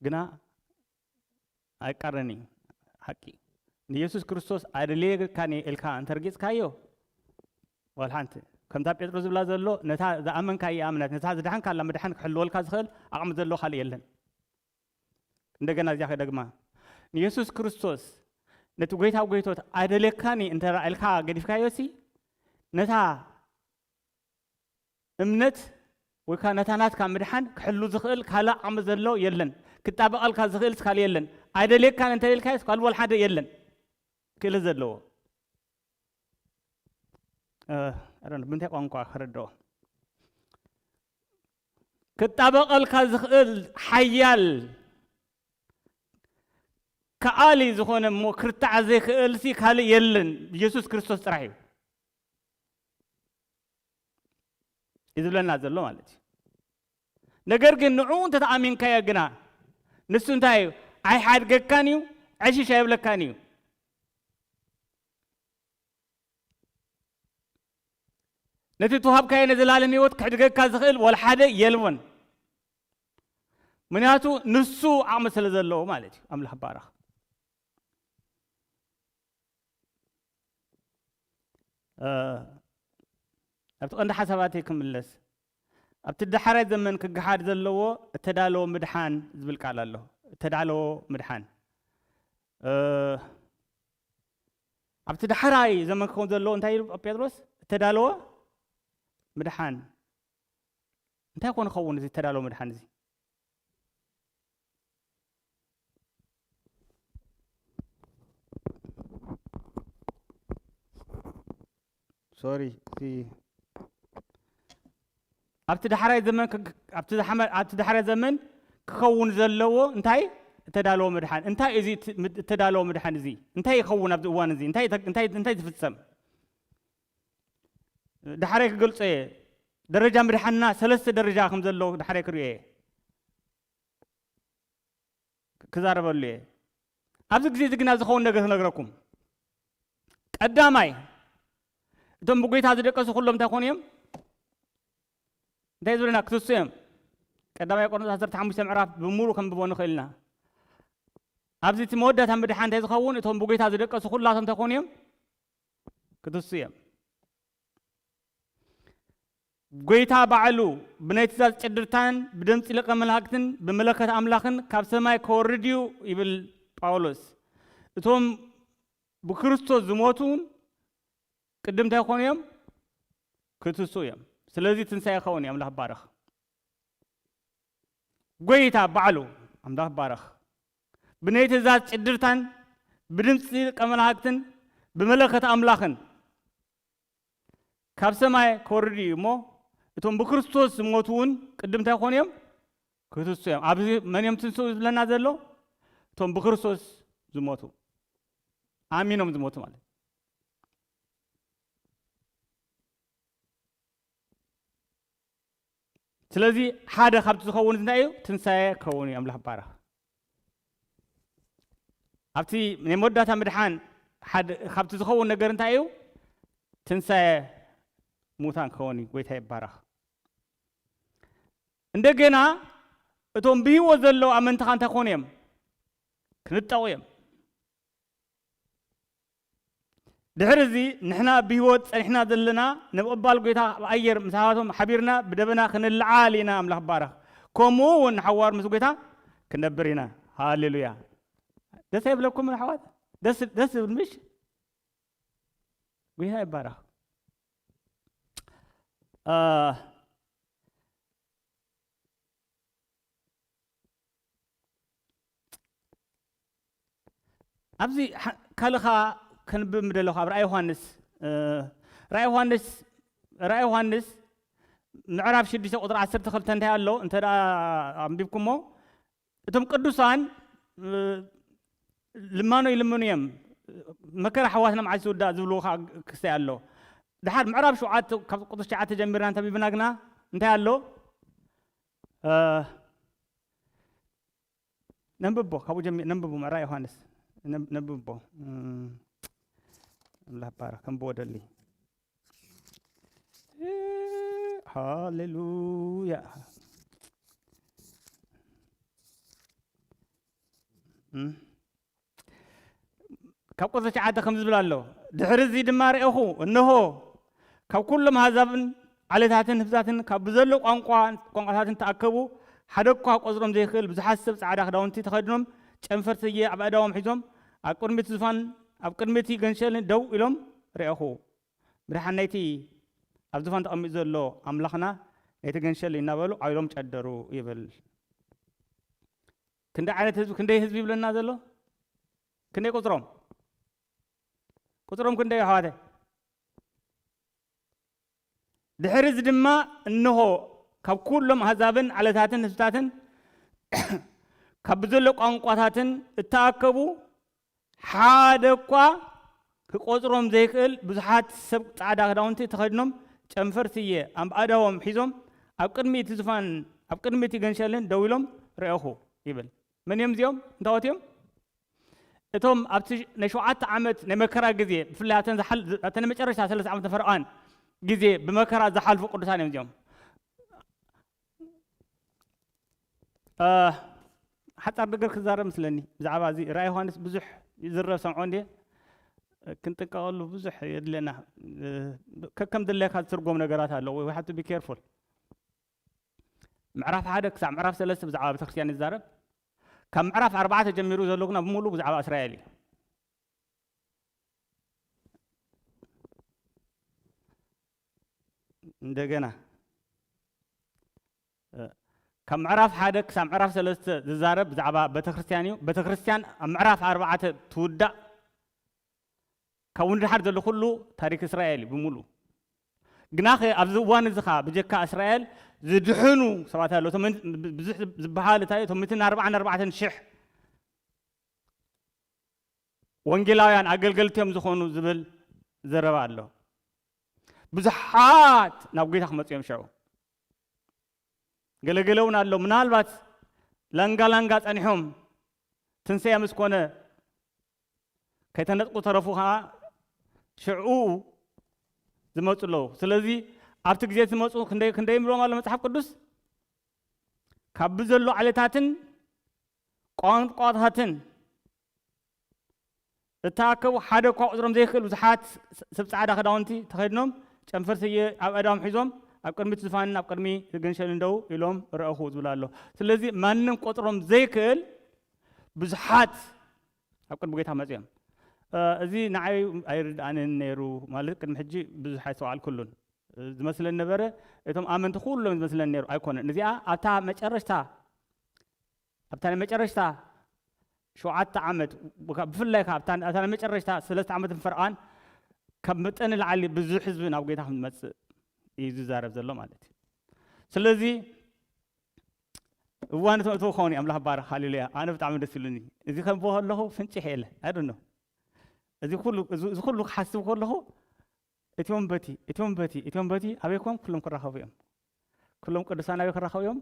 ግና ኣይቃረን እዩ። ሓቂ ንየሱስ ክርስቶስ ኣደልየካን እየ ኢልካ እንተርጊጽካዮ፣ ዋላ ሓንቲ፣ ከምታ ጴጥሮስ ዝብላ ዘሎ፣ ነታ ዝኣመንካያ እምነት፣ ነታ ዝደሓንካላ ምድሓን ክሕልወልካ ዝኽእል ዓቕሚ ዘሎ ካልእ የለን። እንደገና እዚኣ ከደግማ፣ ንየሱስ ክርስቶስ ነቲ ጎይታ ጎይቶት ኣደልየካን እየ እንተ ኢልካ ገዲፍካዮሲ፣ ነታ እምነት ወይ ከኣ ነታ ናትካ ምድሓን ክሕሉ ዝኽእል ካልእ ዓቕሚ ዘሎ የለን። ክጣበቐልካ ዝኽእል ካልእ የለን። ኣይደልየካን እንተ ኢልካዮስ ካልእ ወላ ሓደ የለን ክእለት ዘለዎ። እ፣ I don't know፣ ብምንታይ ቋንቋ ክረድኦ? ክጣበቐልካ ዝኽእል ሓያል ከኣሊ ዝኾነ እሞ ክርታዕ ዘይክእልሲ ካልእ የለን። ኢየሱስ ክርስቶስ ጥራሕ እዩ። እዩ ዝብለና ዘሎ ማለት እዩ። ነገር ግን ንዕኡ እንተተኣሚንካዮ ግና ንሱ እንታይ እዩ? ኣይሓድገካን እዩ፣ ዕሽሽ ኣይብለካን እዩ። ነቲ ተዋህብካዮ ናይ ዘላለም ህይወት ክሕድገካ ዝኽእል ወላ ሓደ የልቦን። ምክንያቱ ንሱ ዓቕሚ ስለ ዘለዎ ማለት እዩ። ኣምላኽ ባረኽ። እ፣ ኣብቲ ቀንዲ ሓሳባተይ ክምለስ፣ ኣብቲ ዳሕራይ ዘመን ክገሓድ ዘለዎ እተዳለወ ምድሓን ዝብል ቃል ኣሎ። እተዳለወ ምድሓን። እ፣ ኣብቲ ዳሕራይ ዘመን ክኸውን ዘለዎ እንታይ ኢሉ ጴጥሮስ? እተዳለወ ምድሓን። እንታይ ኮን ክኸውን እዚ እተዳለወ ምድሓን እዚ? ሶሪ፣ እቲ ኣብቲ ዳሕራይ ዘመን ክግ-፣ ኣብቲ ዝሓመ-፣ ኣብቲ ዳሕራይ ዘመን ክኸውን ዘለዎ እንታይ እተዳለወ ምድሓን? እንታይ እዚ እቲ ምድ-፣ እተዳለወ ምድሓን እዚ? እንታይ ይኸውን ኣብዚ እዋን እዚ? እንታይ ተ-፣ እንታይ፣ እንታይ ዝፍጸም? ዳሕራይ ክገልጾ እየ። ደረጃ ምድሓንና ሰለስተ ደረጃ ከም ዘሎ ዳሕራይ ክርእዮ እየ። ክዛረበሉ እየ። ኣብዚ ግዜ እዚ ግና ዝኸውን ነገር ክነግረኩም። ቀዳማይ፣ እቶም ብጎይታ ዝደቀሱ ኩሎም እንታይ ኮኑ እዮም? እንታይ ዝብለና? ክትሱ እዮም። ቀዳማይ ቆሮንቶስ ዓሰርተ ሓሙሽተ ምዕራፍ ብምሉእ ከንብቦ ንኽእል ኢና። ኣብዚ እቲ መወዳእታ ምድሓን እንታይ ዝኸውን? እቶም ብጎይታ ዝደቀሱ ኩላቶም እንታይ ኮኑ እዮም? ክትሱ እዮም። ጎይታ ባዕሉ ብናይ ትእዛዝ ጭድርታን ብድምፂ ሊቀ መላእክትን ብመለከት ኣምላኽን ካብ ሰማይ ከወርድ እዩ ይብል ጳውሎስ። እቶም ብክርስቶስ ዝሞቱ እውን ቅድም እንታይ ክኾኑ እዮም? ክትሱ እዮም። ስለዚ ትንሳኤ ክኸውን እዩ። ኣምላኽ ባረኽ። ጎይታ ባዕሉ ኣምላኽ ባረኽ። ብናይ ትእዛዝ ጭድርታን ብድምፂ ሊቀ መላእክትን ብመለከት ኣምላኽን ካብ ሰማይ ክወርድ እዩ እሞ፣ እቶም ብክርስቶስ ዝሞቱ እውን ቅድም እንታይ ክኾኑ እዮም? ክትሱ እዮም። ኣብዚ መን እዮም ትንስኡ ዝብለና ዘሎ? እቶም ብክርስቶስ ዝሞቱ፣ ኣሚኖም ዝሞቱ ማለት። ስለዚ ሓደ ካብቲ ዝኸውን እንታይ እዩ? ትንሳኤ ክኸውን እዩ። ኣምላኽ ባረኽ። ኣብቲ ናይ መወዳእታ ምድሓን ሓደ ካብቲ ዝኸውን ነገር እንታይ እዩ? ትንሳኤ ሙታን ክኸውን እዩ። ጎይታ ይባረኽ። እንደገና እቶም ብህይወት ዘለዉ ኣመንትኻ እንታይ ክኾኑ እዮም? ክንጠቑ እዮም። ድሕሪ እዚ ንሕና ብህይወት ጸኒሕና ዘለና ንምቕባል ጐይታ ኣብ ኣየር ምሳኻቶም ሓቢርና ብደበና ክንለዓል ኢና። ኣምላኽ ይባረኽ። ከምኡ እውን ንሓዋር ምስ ጐይታ ክንነብር ኢና። ሃሌሉያ። ደስ ኣይብለኩም ኣሕዋት? ደስ ደስ ዝብል ምሽ? ጐይታ ይባረኽ። አ፣ ኣብዚ ሓ-፣ ካልኻ ከንብብ ምደለኹ ኣብ ራእይ ዮሃንስ፣ እ፣ ራእይ ዮሃንስ፣ ራእይ ዮሃንስ ምዕራፍ ሽዱሽተ ቁጥሪ ዓሰርተ ክልተ እንታይ ኣሎ? እንተ ደኣ ኣንቢብኩሞ፣ እቶም ቅዱሳን፣ እ፣ ልማኖ ይልምኑ እዮም። መከራ ኣሕዋትና መዓስ ዝውዳእ ዝብልዎ ኸዓ ክስተይ ኣሎ። ድሓር ምዕራፍ ሸውዓተ ካብ ቁጥሪ ትሽዓተ ጀሚርና እንተንቢብና ግና እንታይ ኣሎ? እ፣ ነንብቦ፣ ካብኡ ጀሚ-፣ ነንብቦ፣ ምዕራይ ዮሃንስ። ነብ-፣ ነንብቦ። እም፣ ኣምላኽ ባረኽ፣ ከንብቦ ደሊ። ሃሌሉያ። እም፣ ካብ ቁጽሪ ትሽዓተ ከምዚ ዝብል ኣሎ፣ ድሕሪ እዚ ድማ ርኤኹ፣ እንሆ፣ ካብ ኩሎም ኣህዛብን ዓሌታትን ህዝብታትን ካብ ብዘሎ ቋንቋ፣ ቋንቋታትን ተኣከቡ፣ ሓደ እኳ ክቆጽሮም ዘይክእል ብዙሓት ሰብ ጻዕዳ ክዳውንቲ ተኸዲኖም፣ ጨንፈር ስየ ኣብ ኣእዳዎም ሒዞም፣ ኣብ ቅድሚ እቲ ዙፋን፣ ኣብ ቅድሚ እቲ ገንሸልን ደው ኢሎም ርኤኹ። ብድሓን ናይቲ ኣብ ዙፋን ተቐሚጡ ዘሎ ኣምላኽና፣ ናይቲ ገንሸል እናበሉ ዓው ኢሎም ጨደሩ ይብል። ክንደይ ዓይነት ህዝቢ፣ ክንደይ ህዝቢ ይብለና ዘሎ? ክንደይ ቁጽሮም? ቁጽሮም ክንደይ ኣሕዋተይ? ድሕሪ እዚ ድማ እንሆ ካብ ኩሎም ኣህዛብን ዓለታትን ህዝብታትን ካብ ብዘሎ ቋንቋታትን እተኣከቡ ሓደ እኳ ክቆጽሮም ዘይክእል ብዙሓት ሰብ ጻዕዳ ክዳውንቲ ተኸዲኖም ጨንፈር ስየ ኣብ ኣእዳዎም ሒዞም ኣብ ቅድሚ እቲ ዙፋን ኣብ ቅድሚ እቲ ገንሸልን ደው ኢሎም ረኣኹ ይብል። መን እዮም እዚኦም? እንታዎት እዮም? እቶም ኣብቲ ናይ ሸውዓተ ዓመት ናይ መከራ ግዜ፣ ብፍላይ ኣብተን ዝሓል-፣ ኣብተን ናይ መጨረሽታ ሰለስተ ዓመት ፈርዖን ግዜ ብመከራ ዝሓልፉ ቅዱሳን እዮም እዚኦም። እ፣ ሓጻር ነገር ክዛረብ ምስለኒ ብዛዕባ እዚ ራእይ ዮሃንስ ብዙሕ ይዝረብ ሰምዖ እንዴ፣ ክንጥንቀቐሉ ብዙሕ የድልየና። እ፣ ከከም ድሌካ ዝትርጎም ነገራት ኣለዎ። We have to be careful። ምዕራፍ ሓደ ክሳብ ምዕራፍ ሰለስተ ብዛዕባ ቤተክርስትያን ይዛረብ። ካብ ምዕራፍ ኣርባዕተ ጀሚሩ ዘሎ ግና ብምሉእ ብዛዕባ እስራኤል እዩ። እንደገና፣ እ፣ ካብ ምዕራፍ ሓደ ክሳብ ምዕራፍ ሰለስተ ዝዛረብ ብዛዕባ ቤተክርስትያን እዩ። ቤተክርስትያን ኣብ ምዕራፍ ኣርባዕተ ትውዳእ። ካብኡ ንደሓር ዘሎ ኩሉ ታሪክ እስራኤል እዩ ብምሉኡ። ግናኸ ኣብዚ እዋን እዚ ኸኣ ብጀካ እስራኤል ዝድሕኑ ሰባት ኣለዉ። እቶም ምን-፣ ብ-፣ ብዙሕ ዝብ-፣ ዝበሃል እንታይ እዩ? እቶም ሚእትን ኣርባዓን ኣርባዕተን ሽሕ ወንጌላውያን ኣገልገልቲ እዮም ዝኾኑ ዝብል ዘረባ ኣሎ። ብዙሓት ናብ ጐይታ ክመጹ እዮም ሽዑ። ገለገለ እውን ኣሎ። ምናልባት ላንጋ ላንጋ ጸኒሖም ትንሳኤ ምስ ኮነ ከይተነጥቁ ተረፉ ኸዓ ሽዑ ዝመጹ ኣለዉ። ስለዚ ኣብቲ ግዜ ዝመጹ ክንደይ፣ ክንደይ ይብሎም ኣሎ መጽሓፍ ቅዱስ? ካብ ብዘሎ ዓሌታትን ቋንቋታትን እተኣከቡ ሓደ እኳ ቁጽሮም ዘይክእል ብዙሓት ሰብ ጻዕዳ ክዳውንቲ ተኸዲኖም ጨንፈር ስየ ኣብ ኣእዳዎም ሒዞም ኣብ ቅድሚ እቲ ዙፋንን ኣብ ቅድሚ እቲ ገንሸልን ደው ኢሎም ረኣኹ ዝብል ኣሎ። ስለዚ ማንም ቁጽሮም ዘይክእል ብዙሓት ኣብ ቅድሚ ጐይታ መጺኦም። እ፣ እዚ ንዓይ ኣይርድኣንን ነይሩ፣ ማለት ቅድሚ ሕጂ ብዙሕ ኣይስተውዓልኩሉን። እ፣ ዝመስለኒ ነበረ፣ እቶም ኣመንቲ ኩሎም ዝመስለኒ ነይሩ ኣይኮነን። እዚኣ ኣብታ መጨረሽታ ኣብታ ናይ መጨረሽታ ሸውዓተ ዓመት፣ ብካ-፣ ብፍላይ ከኣ ኣብታ፣ ኣብታ ናይ መጨረሽታ ሰለስተ ዓመት ፈርዖን ካብ መጠን ንላዕሊ ብዙሕ ህዝቢ ናብ ጐይታ ከም ዝመጽእ እዩ ዝዛረብ ዘሎ ማለት እዩ። ስለዚ እዋን እቶ-፣ እቶ ክኸውን እዩ። ኣምላኽ ባረኽ። ሃሌሉያ። ኣነ ብጣዕሚ ደስ ኢሉኒ። እዚ ከንብቦ ከለኹ ፍንጭሕ የለ። I don't know። እዚ ኩሉ፣ እዚ፣ እዚ ኩሉ ክሓስብ ከለኹ እቶም በቲ፣ እቶም በቲ፣ እቶም በቲ ኣበይ ኮም ኩሎም ክራኸቡ እዮም። ኩሎም ቅዱሳን ኣበይ ክራኸቡ እዮም?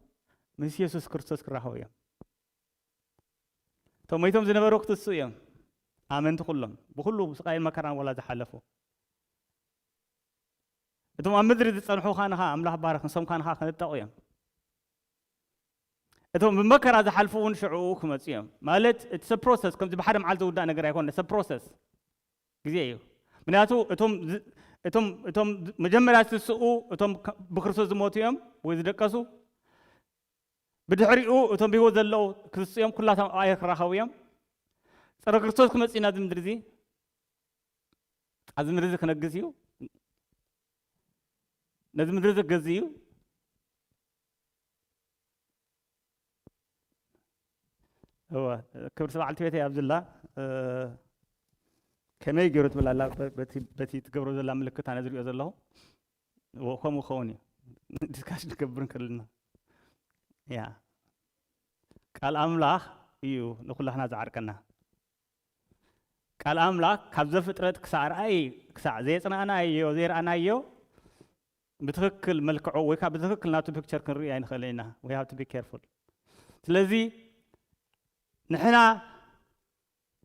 ምስ የሱስ ክርስቶስ ክራኸቡ እዮም። እቶም መይቶም ዝነበሩ ክትስኡ እዮም። ኣመንቲ ኩሎም፣ ብኹሉ ስቓይን መከራን ዋላ ዝሓለፉ። እቶም ኣብ ምድሪ ዝጸንሑ ኻንኻ ኣምላኽ ባረኽ፣ ንሶም ኻንኻ ክንጠቑ እዮም። እቶም ብመከራ ዝሓልፉ እውን ሽዕኡ ክመጹ እዮም። ማለት፣ it's a process፣ ከምዚ ብሓደ መዓልቲ ዝውዳእ ነገር ኣይኮነ፣ it's a process። ግዜ እዩ። ምክንያቱ እቶም ዝ- እቶም እቶም መጀመርያ ዝትስኡ እቶም ከ- ብክርስቶስ ዝሞቱ እዮም ወይ ዝደቀሱ። ብድሕሪኡ እቶም ብህይወት ዘለዉ ክትስኡ እዮም፣ ኩላቶም ኣብ ኣየር ክራኸቡ እዮም። ጸረ ክርስቶስ ክመጽእ እዩ ናብዚ ምድሪ እዚ። ኣብዚ ምድሪ እዚ ክነግስ እዩ። ነዚ ምድሪ እዚ ክገዝእ እዩ። እወ፣ ክብርቲ በዓልቲ ቤተይ ኣብዝላ፣ እ፣ ከመይ ገይሩ ትብል ኣላ፣ በ- በቲ በቲ ትገብሮ ዘላ ምልክት ኣነ ዝሪኦ ዘለኹ። እወ፣ ከምኡ ክኸውን እዩ። ዲስካሽን ንገብር እንከለና። ያ። ቃል ኣምላኽ እዩ ንኹላህና ዝዓርቀና። ቃል ኣምላኽ ካብ ዘፍጥረት ክሳዕ ራእይ፣ ክሳዕ ዘየጽናዕናዮ፣ ዘይረኣናዮ፣ ብትኽክል መልክዑ ወይ ከዓ ብትኽክል ናቱ ፒክቸር ክንርኢ ኣይንኽእልን ኢና። We have to be careful። ስለዚ ንሕና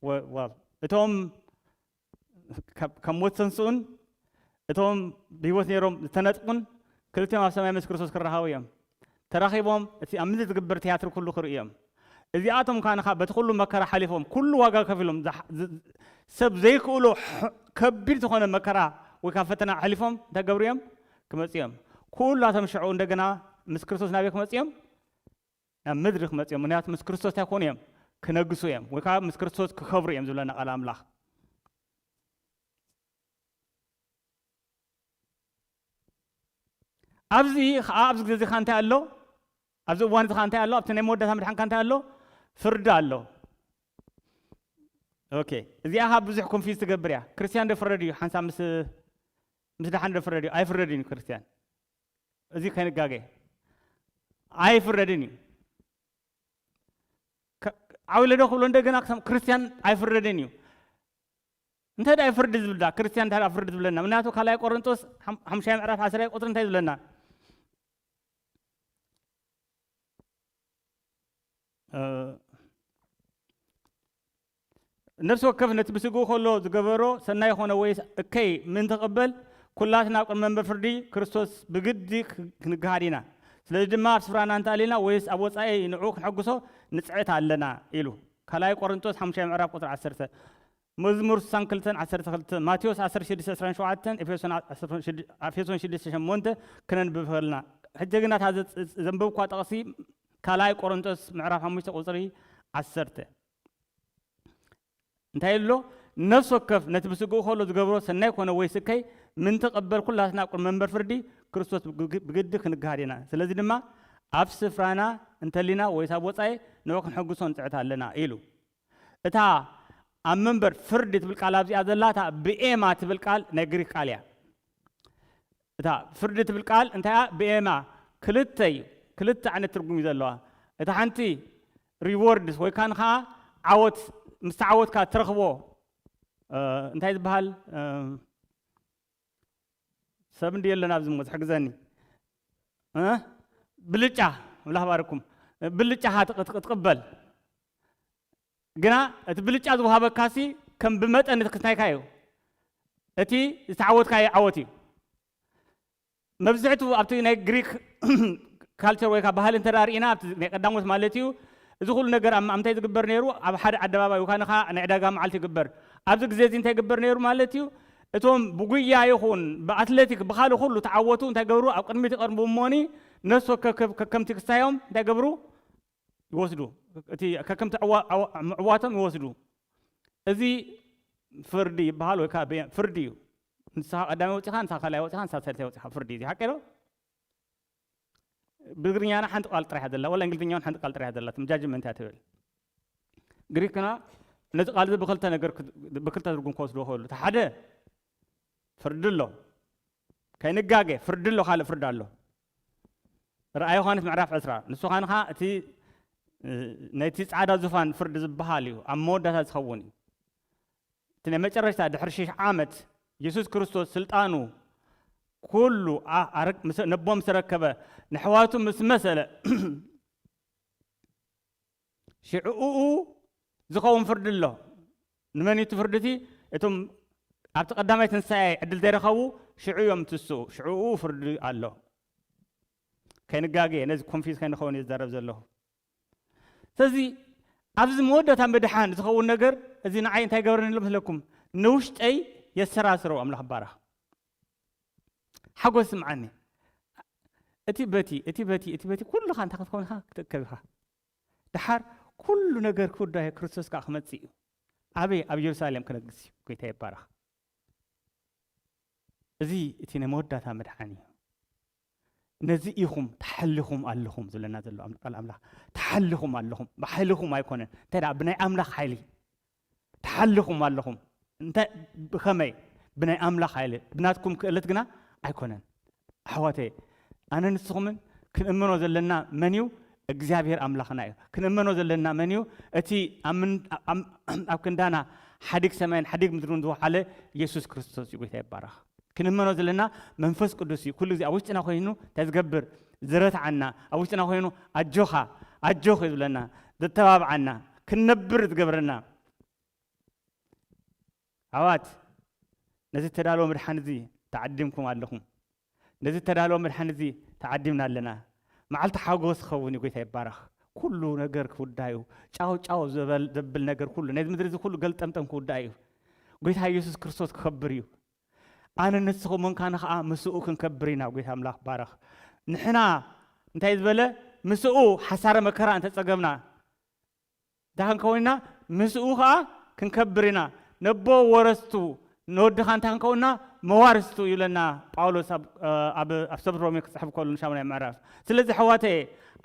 ወ- well፣ እቶም ካብ ካብ ሞት ተንስኡን እቶም ብህይወት ነይሮም ዝተነጥቁን ክልቲኦም ኣብ ሰማይ ምስ ክርስቶስ ክራኸቡ እዮም። ተራኺቦም እቲ ኣብ ምድሪ ዝግበር ትያትር ኩሉ ክርእዩ እዮም። እዚኣቶም ከኣ ንኻ በቲ ኩሉ መከራ ሓሊፎም ኩሉ ዋጋ ከፊሎም ዝሓ- ዝ- ሰብ ዘይክእሎ ሕ- ከቢድ ዝኾነ መከራ ወይ ካብ ፈተና ሓሊፎም እንታይ ገብሩ እዮም? ክመጽኡ እዮም። ኩላቶም ሽዑ እንደገና ምስ ክርስቶስ ናበይ ክመጽኡ እዮም? ናብ ምድሪ ክመጽኡ እዮም። ምክንያቱ ምስ ክርስቶስ እንታይ ክኾኑ እዮም? ክነግሱ እዮም። ወይ ከዓ ምስ ክርስቶስ ክኸብሩ እዮም ዝብለና ቃል ኣምላኽ። ኣብዚ ኸዓ ኣብዚ ግዜ እዚ ኸዓ እንታይ ኣሎ? ኣብዚ እዋን እዚ ኸዓ እንታይ ኣሎ? ኣብቲ ናይ መወዳእታ ምድሓንካ እንታይ ኣሎ? ፍርዲ ኣሎ። ኦኬ፣ እዚኣ ኸዓ ብዙሕ ኮንፊዝ ትገብር እያ። ክርስትያን ዶ ፍረድ እዩ? ሓንሳብ ምስ ምስ ደሓን ዶ ፍረድ እዩ? ኣይፍረድን እዩ ክርስትያን። እዚ ከይንጋገ ኣይፍረድን እዩ። ከ- ዓው ኢለ ዶ ክብሎ እንደገና ክሰም- ክርስትያን ኣይፍረድን እዩ። እንታይ ደኣ ፍርዲ ዝብል ዳ ክርስትያን እንታይ ደኣ ፍርዲ ዝብለና? ምክንያቱ ካልኣይ ቆሮንጦስ ሓም- ሓሙሻይ ምዕራፍ ዓስራይ ቁጽሪ እንታይ ዝብለና? እ፣ ነፍሲ ወከፍ ነቲ ብስግኡ ከሎ ዝገበሮ ሰናይ ይኾነ ወይስ እከይ ምእንቲ ክቕበል ኩላትና ኣብ ቅድሚ መንበር ፍርዲ ክርስቶስ ብግዲ ክ- ክንገሃድ ኢና። ስለዚ ድማ ኣብ ስፍራና እንተኣሊና ወይስ ኣብ ወጻኢ ንዕኡ ክንሐጉሶ ንጽዕት ኣለና ኢሉ። ካልኣይ ቆሮንጦስ ሓሙሻይ ምዕራፍ ቁጽሪ ዓሰርተ። መዝሙር ስሳን ክልተን ዓሰርተ ክልተ፣ ማቴዎስ ዓሰርተ ሽዱሽተ ዕስራን ሸውዓተን፣ ኤፌሶን ዓሰርተ ሽዱሽተ፣ ኤፌሶን ሽዱሽተ ሸሞንተ ክነንብብ ከለና። ሕጂ ግና እታ ዘ- ዘንበብኳ ጥቕሲ ካልኣይ ቆሮንጦስ ምዕራፍ ሓሙሽተ ቁጽሪ ዓሰርተ። እንታይ ኣሎ? ነፍሲ ወከፍ ነቲ ብስግኡ ከሎ ዝገብሮ ሰናይ ኮነ ወይ ስከይ ምንትቐበል ኩላትና ኣብ ቅድሚ መንበር ፍርዲ ክርስቶስ ብግ- ብግዲ ክንገሃድ ኢና። ስለዚ ድማ ኣብ ስፍራና እንተሊና ወይስ ኣብ ወጻኢ ንዑ ክንሕግሶ ንጽዕት ኣለና ኢሉ። እታ ኣብ መንበር ፍርዲ ትብል ቃል ኣብዚኣ ዘላ እታ ብኤማ ትብል ቃል ናይ ግሪክ ቃል እያ። እታ ፍርዲ ትብል ቃል እንታይ እያ? ብኤማ ክልተ እዩ። ክልተ ዓይነት ትርጉም እዩ ዘለዋ። እታ ሓንቲ ሪዎርድስ ወይ ካን ከዓ ዓወት፣ ምስ ተዓወትካ ትረኽቦ፣ እ፣ እንታይ ዝበሃል፣ እ፣ ሰብ እንዲ የለን ኣብዚ ሞ ዝሕግዘኒ፣ እ፣ ብልጫ፣ ኣምላኽ ባርኩም፣ ብልጫኻ ትቕ- ትቕ- ትቕበል። ግና እቲ ብልጫ ዝወሃበካሲ ከም ብመጠን እቲ ክስታይካ እዩ። እቲ ዝተዓወትካዮ ዓወት እዩ። መብዝሕቱ ኣብቲ ናይ ግሪክ ካልቸር ወይ ከዓ ባህሊ እንተ ርኢና፣ ኣብቲ ናይ ቀዳሞት ማለት እዩ፣ እዚ ኩሉ ነገር ኣብ ኣብ ምንታይ ዝግበር ነይሩ? ኣብ ሓደ ኣደባባይ ወይ ከዓ ናይ ዕዳጋ መዓልቲ ይግበር። ኣብዚ ግዜ እዚ እንታይ ይግበር ነይሩ ማለት እዩ? እቶም ብጉያ ይኹን ብኣትሌቲክ ብኻልእ ኩሉ ተዓወቱ እንታይ ገብሩ? ኣብ ቅድሚት ይቐርቡ እሞኒ ነፍሲ ወከፍ ከከምቲ ክስታዮም እንታይ ገብሩ? ይወስዱ። እቲ ከከምቲ ዕዋ- ዕዋ- ምዕዋቶም ይወስዱ። እዚ ፍርዲ ይበሃል ወይ ከዓ ብየ- ፍርዲ እዩ። ንስኻ ቀዳማይ ወፂኻ፣ ንስኻ ካልኣይ ወፂኻ፣ ንስኻ ሳልሳይ ወፂኻ፣ ፍርዲ እዩ። እዚ ሓቂ ዶ? ብትግርኛና ሓንቲ ቃል ጥራሕ እያ ዘላ፣ ወላ እንግሊዝኛ እውን ሓንቲ ቃል ጥራሕ እያ ዘላ፣ ጃጅመንት እያ ትብል። ግሪክና ነዚ ቃል እዚ ብክልተ ነገር ክት- ብክልተ ትርጉም ክወስድዎ ይኽእሉ። እቲ ሓደ ፍርዲ ኣሎ፣ ከይንጋገ ፍርዲ ኣሎ፣ ካልእ ፍርዲ ኣሎ። ራእይ ዮሃንስ ምዕራፍ ዕስራ፣ ንሱ ኻንኻ እቲ እ፣ ናይቲ ጻዕዳ ዙፋን ፍርዲ ዝበሃል እዩ፣ ኣብ መወዳእታ ዝኸውን እዩ። እቲ ናይ መጨረሽታ ድሕሪ ሽሕ ዓመት የሱስ ክርስቶስ ስልጣኑ ኩሉ ኣ- ኣረክ- ምስ- ነቦ ምስ ረከበ፣ ንሕዋቱ ምስ መሰለ፣ ሽዑኡ ዝኸውን ፍርዲ ኣሎ። ንመን እዩ እቲ ፍርዲ እቲ? እቶም ኣብቲ ቀዳማይ ትንሳኤ ዕድል ዘይረኸቡ ሽዑ እዮም ትስኡ። ሽዑኡ ፍርዲ ኣሎ። ከይንጋገ፣ ነዚ ኮንፊዝ ከይንኸውን እየ ዝዛረብ ዘለኹ። ስለዚ ኣብዚ መወዳእታ ምድሓን ዝኸውን ነገር እዚ ንዓይ እንታይ ገበረኒ ኣሎ መስለኩም? ንውሽጠይ የሰራስረው ኣምላኽ ባረኽ። ሓጎስ ስምዓኒ። እቲ በቲ እቲ በቲ እቲ በቲ ኩልኻ እንታይ ክትከውን ኢኻ ክትእከብ ኢኻ። ደሓር ኩሉ ነገር ክውዳእ ክርስቶስ ከዓ ክመጽእ እዩ። ኣበይ ኣብ ኢየሩሳሌም ክነግስ እዩ። ጎይታ ይባረኽ። እዚ እቲ ናይ መወዳእታ ምድሓን እዩ። ነዚ ኢኹም ተሓሊኹም ኣለኹም ዝብለና ዘሎ ኣም- ቃል ኣምላኽ። ተሓሊኹም ኣለኹም፣ ብሓይልኹም ኣይኮነን። እንታይ ደኣ ብናይ ኣምላኽ ሓይሊ ተሓሊኹም ኣለኹም። እንታይ ብኸመይ? ብናይ ኣምላኽ ሓይሊ፣ ብናትኩም ክእለት ግና ኣይኮነን። ኣሕዋተይ ኣነ ንስኹምን ክንእመኖ ዘለና መን እዩ? እግዚኣብሔር ኣምላኽና እዩ። ክንእመኖ ዘለና መን እዩ? እቲ ኣብ ምን- ኣብ- ኣብ ክንዳና ሓዲግ ሰማይን ሓዲግ ምድርን ዝወሓለ ኢየሱስ ክርስቶስ እዩ። ጎይታ ይባረኽ። ክንእመኖ ዘለና መንፈስ ቅዱስ እዩ። ኩሉ ግዜ ኣብ ውሽጥና ኮይኑ እንታይ ዝገብር? ዝረትዓና፣ ኣብ ውሽጥና ኮይኑ ኣጆኻ ኣጆኺ ዝብለና፣ ዘተባብዓና፣ ክንነብር ዝገብረና። ኣሕዋት ነዚ ተዳለወ ምድሓን እዚ ተዓዲምኩም ኣለኹም። ነዚ ተዳለወ ምድሓን እዚ ተዓዲምና ኣለና። መዓልቲ ሓጎስ ክኸውን እዩ። ጎይታ ይባረኽ። ኩሉ ነገር ክውዳእ እዩ። ጫው ጫው ዝበል- ዘብል ነገር ኩሉ ነዚ ምድሪ እዚ ኩሉ ገልጠምጠም ክውዳእ እዩ። ጎይታ ኢየሱስ ክርስቶስ ክኸብር እዩ። ኣነ ንስኹም እንካን ኸዓ ምስኡ ክንከብር ኢና። ጎይታ ኣምላኽ ባረኽ። ንሕና እንታይ ዝበለ ምስኡ ሓሳረ መከራ እንተጸገምና እንታይ ክንከውን ኢና? ምስኡ ኸዓ ክንከብር ኢና። ነቦ ወረስቱ ንወድኻ እንታይ ክንከውንና? መዋርስቱ ይብለና ጳውሎስ ኣብ ኣብ ኣብ ሰብ ሮሜ ክጽሕፍ ከሎ ንሻሙናይ ምዕራፍ። ስለዚ ኣሕዋተየ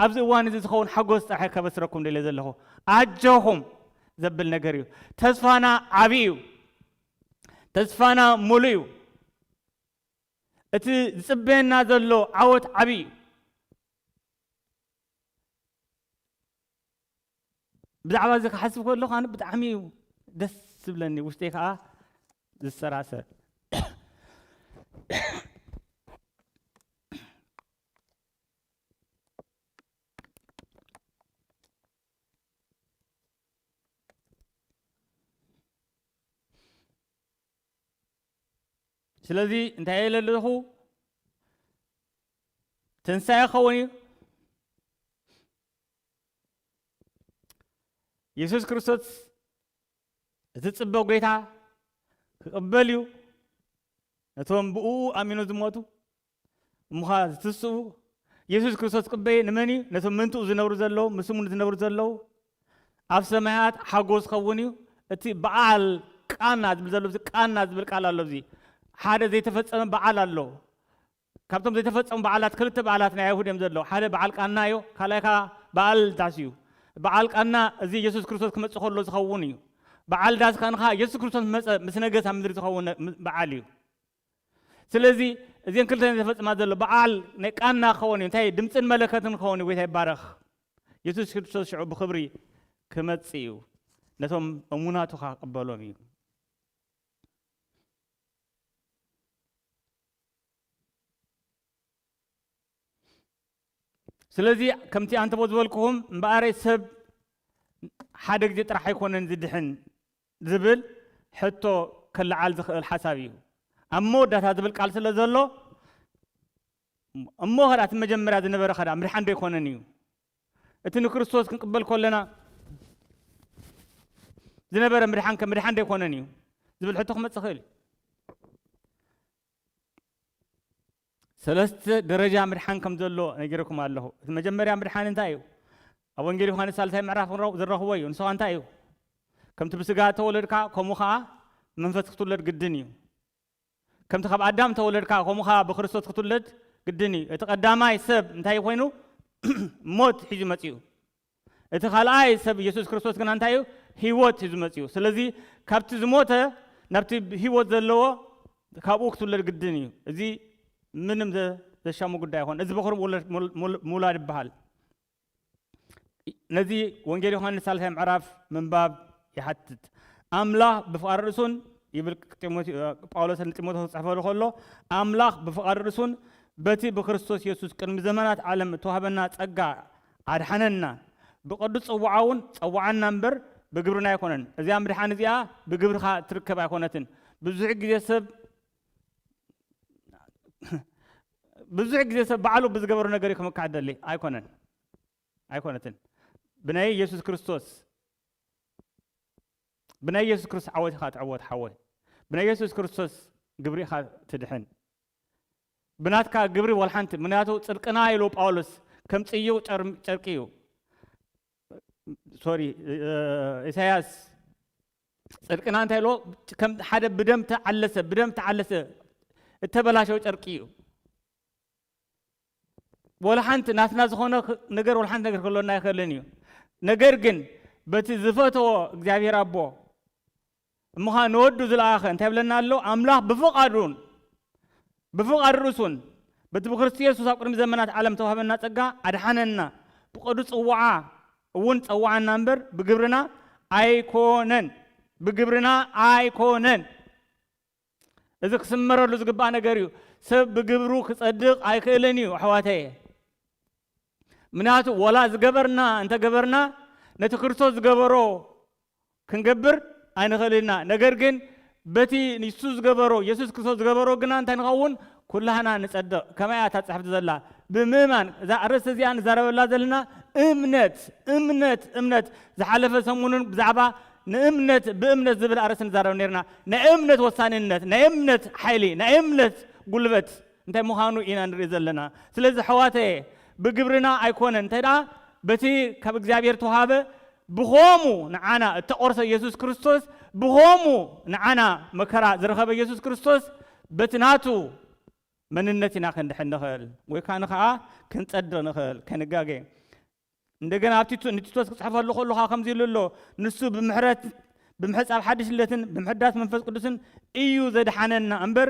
ኣብዚ እዋን እዚ ዝኸውን ሓጎስ ጥራሕ ከበስረኩም ደልየ ዘለኹ። ኣጆኹም ዘብል ነገር እዩ። ተስፋና ዓቢ እዩ። ተስፋና ሙሉ እዩ። እቲ ዝጽበየና ዘሎ ዓወት ዓቢ እዩ። ብዛዕባ እዚ ክሓስብ ከለኹ ኣነ ብጣዕሚ እዩ ደስ ዝብለኒ፣ ውሽጠይ ከዓ ዝሰራሰር። ስለዚ እንታይ ኢለ ኣለኹ? ትንሳኤ ክኸውን እዩ። የሱስ ክርስቶስ እቲ ጽበ ጎይታ ክቕበል እዩ። ነቶም ብእኡ ኣሚኖ ዝሞቱ እሞ ኸዓ ዝትስኡ። የሱስ ክርስቶስ ክቕበል እዩ። ንመን እዩ? ነቶም ምእንትኡ ዝነብሩ ዘለዉ፣ ምስ እሙ ዝነብሩ ዘለዉ። ኣብ ሰማያት ሓጎስ ክኸውን እዩ። እቲ በዓል ቃና ዝብል ዘሎ፣ እዚ ቃና ዝብል ቃል ኣሎ። እዚ ሓደ ዘይተፈጸመ በዓል ኣሎ። ካብቶም ዘይተፈጸሙ በዓላት ክልተ በዓላት ናይ ኣይሁድ እዮም ዘለዉ። ሓደ በዓል ቃና እዩ፣ ካልኣይ ከኣ በዓል ዳስ እዩ። በዓል ቃና እዚ የሱስ ክርስቶስ ክመጽእ ከሎ ዝኸውን እዩ። በዓል ዳስ ከኣ ንኻ የሱስ ክርስቶስ መጸ ምስ ነገስ ኣብ ምድሪ ዝኸውን ነ- ም- በዓል እዩ። ስለዚ እዚን ክልተ ዘይተፈጽማ ዘሎ በዓል ናይ ቃና ክኸውን እዩ። እንታይ ድምጽን መለከትን ክኸውን እዩ። ጎይታ ይባረኽ። የሱስ ክርስቶስ ሽዑ ብኽብሪ ክመጽእ እዩ። ነቶም እሙናቱ ከኣ ክቕበሎም እዩ። ስለዚ ከምቲ ኣንተቦ ዝበልኩኹም እምበኣረይ ሰብ ሓደ ግዜ ጥራሕ ኣይኮነን ዝድሕን ዝብል ሕቶ ክለዓል ዝኽእል ሓሳብ እዩ። ኣብ መወዳእታ ዝብል ቃል ስለ ዘሎ እሞ ኸዳ እቲ መጀመርያ ዝነበረ ኸዳ ምድሓን ዶ ኣይኮነን እዩ? እቲ ንክርስቶስ ክንቅበል ከለና ዝነበረ ምድሓን ከ ምድሓን ዶ ኣይኮነን እዩ ዝብል ሕቶ ክመጽእ ይኽእል እዩ። ሰለስተ ደረጃ ምድሓን ከም ዘሎ ነጊረኩም ኣለኹ። እቲ መጀመርያ ምድሓን እንታይ እዩ? ኣብ ወንጌል ዮሃንስ ሳልሳይ ምዕራፍ ንረኽ- ዝረኽቦ እዩ። ንሱ ኸኣ እንታይ እዩ? ከምቲ ብስጋ ተወለድካ ከምኡ ኸኣ መንፈስ ክትውለድ ግድን እዩ። ከምቲ ካብ ኣዳም ተወለድካ ከምኡ ኸኣ ብክርስቶስ ክትውለድ ግድን እዩ። እቲ ቀዳማይ ሰብ እንታይ ኮይኑ? ሞት ሒዙ መጺኡ። እቲ ካልኣይ ሰብ ኢየሱስ ክርስቶስ ግና እንታይ እዩ? ህይወት እዩ ዝመጽእ እዩ። ስለዚ ካብቲ ዝሞተ ናብቲ ህይወት ዘለዎ ካብኡ ክትውለድ ግድን እዩ። እዚ ምንም ዘ- ዘሻሙ ጉዳይ ኣይኮን። እዚ በኹር ምውለድ- ምውል- ምውል- ምውላድ ይበሃል። ነዚ ወንጌል ዮሃንስ ሳልሳይ ምዕራፍ ምንባብ ይሓትት። ኣምላኽ ብፍቓድ ርእሱን ይብል ጢሞቴ- ጳውሎስ ንጢሞቴዎስ ክጽሕፈሉ ከሎ ኣምላኽ ብፍቓድ ርእሱን በቲ ብክርስቶስ የሱስ ቅድሚ ዘመናት ዓለም እተዋህበና ጸጋ ኣድሓነና፣ ብቕዱስ ጽዋዓ እውን ጸዋዓና እምበር ብግብርና ኣይኮነን። እዚኣ ምድሓን እዚኣ ብግብርኻ ትርከብ ኣይኮነትን። ብዙሕ ግዜ ሰብ ብዙሕ ግዜ ሰብ ባዕሉ ብዝገበሮ ነገር እዩ ክምካሕ ደሊ ኣይኮነን ኣይኮነትን። ብናይ ኢየሱስ ክርስቶስ ብናይ ኢየሱስ ክርስቶስ ዓወት ኢኻ ትዕወት ሓወይ። ብናይ የሱስ ክርስቶስ ግብሪ ኢኻ ትድሕን። ብናትካ ግብሪ ወላ ሓንቲ፣ ምክንያቱ ጽድቅና ኢሉ ጳውሎስ ከም ጽዩቕ ጨር-፣ ጨርቂ እዩ። ሶሪ፣ እ፣ ኢሳያስ ጽድቅና እንታይ ኢልዎ? ከም ሓደ ብደም ተዓለሰ፣ ብደም ተዓለሰ እተበላሸወ ጨርቂ እዩ። ወላ ሓንቲ ናትና ዝኾነ ክ-፣ ነገር ወላ ሓንቲ ነገር ክህልወና ኣይኽእልን እዩ። ነገር ግን በቲ ዝፈተዎ እግዚኣብሔር ኣቦ እምኻ ንወዱ ዝለኣኸ እንታይ ይብለና ኣሎ? ኣምላኽ ብፍቓዱን ብፍቓድ ርእሱን በቲ ብክርስቶስ የሱስ ኣብ ቅድሚ ዘመናት ዓለም ተዋህበና ጸጋ ኣድሓነና። ብቐዱ ጽዋዓ እውን ጸዋዓና እምበር ብግብርና ኣይኮነን። ብግብርና ኣይኮነን። እዚ ክስመረሉ ዝግባእ ነገር እዩ። ሰብ ብግብሩ ክጸድቕ ኣይክእልን እዩ፣ ኣሕዋተየ። ምክንያቱ ወላ ዝገበርና እንተገበርና ነቲ ክርስቶስ ዝገበሮ ክንገብር ኣይንኽእልን ኢና። ነገር ግን በቲ ንሱ ዝገበሮ፣ የሱስ ክርስቶስ ዝገበሮ ግና እንታይ ንኸውን? ኩላህና ንጸድቕ። ከመይ እያ እታ ጽሕፍቲ ዘላ? ብምእማን። እዛ ኣርእስቲ እዚኣ ንዛረበላ ዘለና እምነት፣ እምነት፣ እምነት። ዝሓለፈ ሰሙንን ብዛዕባ ንእምነት፣ ብእምነት ዝብል ኣርእስቲ ንዛረብ ነርና። ናይ እምነት ወሳንነት፣ ናይ እምነት ሓይሊ፣ ናይ እምነት ጉልበት እንታይ ምዃኑ ኢና ንርኢ ዘለና። ስለዚ ኣሕዋተየ፣ ብግብርና ኣይኮነን፣ እንተ ደኣ በቲ ካብ እግዚኣብሔር ተዋሃበ፣ ብኸሙ ንዓና እተቖርሰ የሱስ ክርስቶስ፣ ብኸሙ ንዓና መከራ ዝረኸበ የሱስ ክርስቶስ፣ በቲ ናቱ መንነት ኢና ክንድሕን ንኽእል፣ ወይ ከኣ ንኸኣ ክንጸድቕ ንኽእል፣ ከንጋገ። እንደገና ኣብ ቲቶ-፣ ንቲቶስ ክጽሕፈሉ ከለኻ ከምዚ ኢሉ ኣሎ፣ ንሱ ብምሕረት፣ ብምሕጻብ ሓድሽ ልደትን ብምሕዳስ መንፈስ ቅዱስን እዩ ዘድሓነና እምበር፣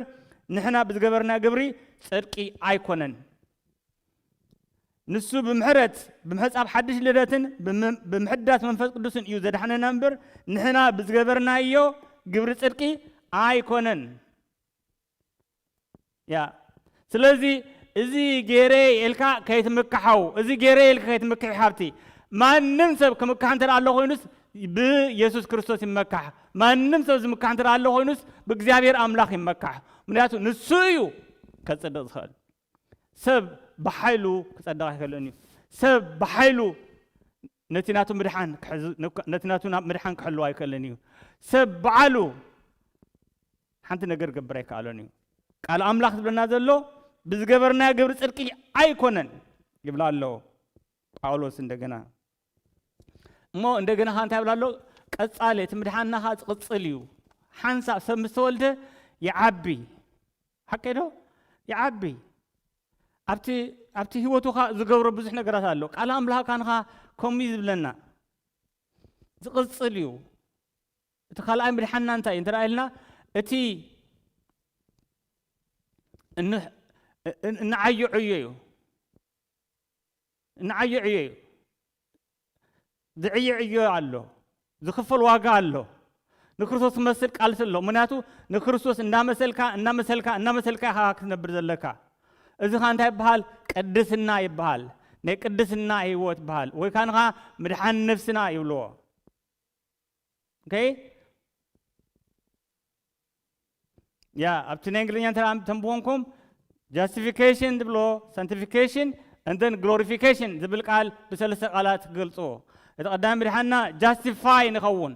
ንሕና ብዝገበርና ግብሪ ጽድቂ ኣይኮነን። ንሱ ብምሕረት፣ ብምሕጻብ ሓድሽ ልደትን ብም-፣ ብምሕዳስ መንፈስ ቅዱስን እዩ ዘድሓነና እምበር፣ ንሕና ብዝገበርናዮ ግብሪ ጽድቂ ኣይኮነን። ያ፣ ስለዚ እዚ ገይረ ኢልካ ከይትምካሓው፣ እዚ ገይረ ኢልካ ከይትምክሒ ሓብቲ። ማንም ሰብ ክምካሕ እንተ ደኣ ኣሎ ኮይኑስ ብየሱስ ክርስቶስ ይመካሕ። ማንም ሰብ ዝምካሕ እንተ ደኣ ኣሎ ኮይኑስ ብእግዚኣብሔር ኣምላኽ ይመካሕ። ምክንያቱ ንሱ እዩ ከጽድቕ ዝኽእል። ሰብ ብሓይሉ ክጸድቕ ኣይክእልን እዩ። ሰብ ብሓይሉ ነቲ ናቱ ምድሓን ክሕዝ-፣ ነቲ ናቱ ናብ ምድሓን ክሕልዎ ኣይክእልን እዩ። ሰብ በዓሉ ሓንቲ ነገር ክገብር ኣይከኣሎን እዩ። ቃል ኣምላኽ ዝብለና ዘሎ ብዝገበርናዮ ግብሪ ጽድቂ ኣይኮነን ይብላ ኣሎ ጳውሎስ እንደገና። እሞ እንደገና ኸኣ እንታይ ይብላ ኣሎ? ቀጻሊ፣ እቲ ምድሓንና ኸኣ ዝቕጽል እዩ። ሓንሳብ ሰብ ምስ ተወልደ ይዓቢ። ሓቀይ ዶ? ይዓቢ። ኣብቲ፣ ኣብቲ ህይወቱ ኸኣ ዝገብሮ ብዙሕ ነገራት ኣሎ። ቃል ኣምላኽ ካንኻ ከምኡ እዩ ዝብለና። ዝቕጽል እዩ። እቲ ካልኣይ ምድሓንና እንታይ እዩ እንተ ደኣ ኢልና፣ እቲ እን-፣ እን-፣ እንዓዮ ዕዮ እዩ። እንዓዮ ዕዮ እዩ። ዝዕዮ ዕዮ ኣሎ። ዝኽፈል ዋጋ ኣሎ። ንክርስቶስ ክመስል ቃልሲ ኣሎ። ምክንያቱ ንክርስቶስ እንዳመሰልካ፣ እንዳመሰልካ፣ እንዳመሰልካ ኢኻ ክትነብር ዘለካ። እዚ ኸኣ እንታይ ይበሃል? ቅድስና ይበሃል። ናይ ቅድስና ህይወት ይበሃል። ወይ ከኣ ንኻ ምድሓን ነፍስና ይብልዎ። ኦኬ? ያ፣ ኣብቲ ናይ እንግሊዝኛ እንተ ደኣ ተንብቦንኩም፣ ጃስቲፊኬሽን ዝብሎ፣ ሳንቲፊኬሽን፣ and then ግሎሪፊኬሽን ዝብል ቃል ብሰለስተ ቃላት ክገልጽዎ። እቲ ቀዳሚ ምድሓንና ጃስቲፋይ ንኸውን፣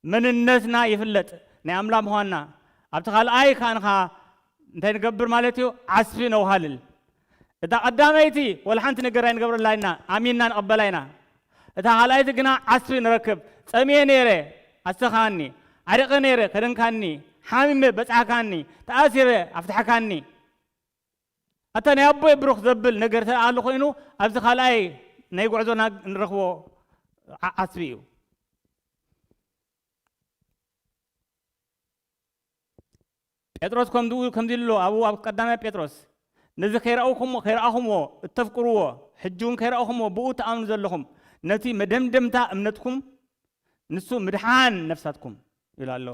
መንነትና ይፍለጥ፣ ናይ ኣምላኽ ምዃንና። ኣብቲ ካልኣይ ከኣ ንኻ እንታይ ንገብር ማለት እዩ? ዓስቢ ነውሃልል። እታ ቀዳመይቲ ወላ ሓንቲ ነገር ኣይንገብረላ ኢና፣ ኣሚንና ንቐበላ ኢና። እታ ካልኣይቲ ግና ዓስቢ ንረክብ። ጸምየ ነይረ፣ ኣስተኻኒ። ዓሪቐ ነይረ፣ ከደንካኒ። ሓሚመ፣ በጻሕካኒ። ተኣሲረ፣ ኣፍታሕካኒ። ኣታ ናይ ኣቦይ ብሩኽ ዘብል ነገር እንተ ኣሎ ኮይኑ፣ ኣብዚ ካልኣይ ናይ ጉዕዞና ንረኽቦ ዓ-፣ ዓስቢ እዩ። ጴጥሮስ ከምዚ፣ ከምዚ ኢሉ ኣሎ፣ ኣብኡ ኣብ ቀዳማይ ጴጥሮስ፣ "ነዚ ከይረኣኹሞ፣ ከይረኣኹምዎ እተፍቅርዎ፣ ሕጂ እውን ከይረኣኹምዎ ብኡ ትኣምኑ ዘለኹም፣ ነቲ መደምደምታ እምነትኩም፣ ንሱ ምድሓን ነፍሳትኩም" ይብል ኣሎ።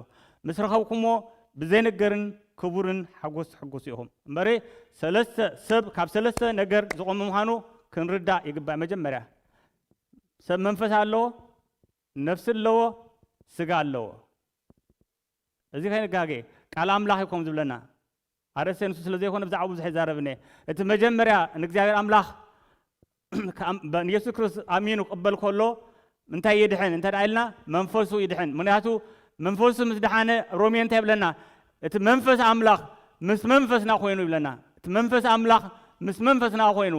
"ምስ ረኸብኩምዎ ብዘይንገርን ክቡርን ሓጎስ ትሕጎሱ ኢኹም" እምበሪ፣ ሰለስተ፣ ሰብ ካብ ሰለስተ ነገር ዝቖመ ምዃኑ ክንርዳእ ይግባእ። መጀመርያ፣ ሰብ መንፈስ ኣለዎ፣ ነፍሲ ኣለዎ፣ ስጋ ኣለዎ። እዚ ከይንጋገ፣ ቃል ኣምላኽ እዩ ከምኡ ዝብለና። ኣርእስተ ንሱ ስለ ዘይኮነ ብዛዕባ ብዙሕ ይዛረብኒ። እቲ መጀመርያ ንእግዚኣብሔር ኣምላኽ ከኣም-፣ ብ-፣ ንየሱስ ክርስቶስ ኣሚኑ ክቕበል ከሎ እንታይ ይድሕን እንተ ደኣ ኢልና፣ መንፈሱ ይድሕን። ምኽንያቱ መንፈሱ ምስ ደሓነ ሮሜ እንታይ ይብለና? እቲ መንፈስ ኣምላኽ ምስ መንፈስና ኮይኑ ይብለና። እቲ መንፈስ ኣምላኽ ምስ መንፈስና ኮይኑ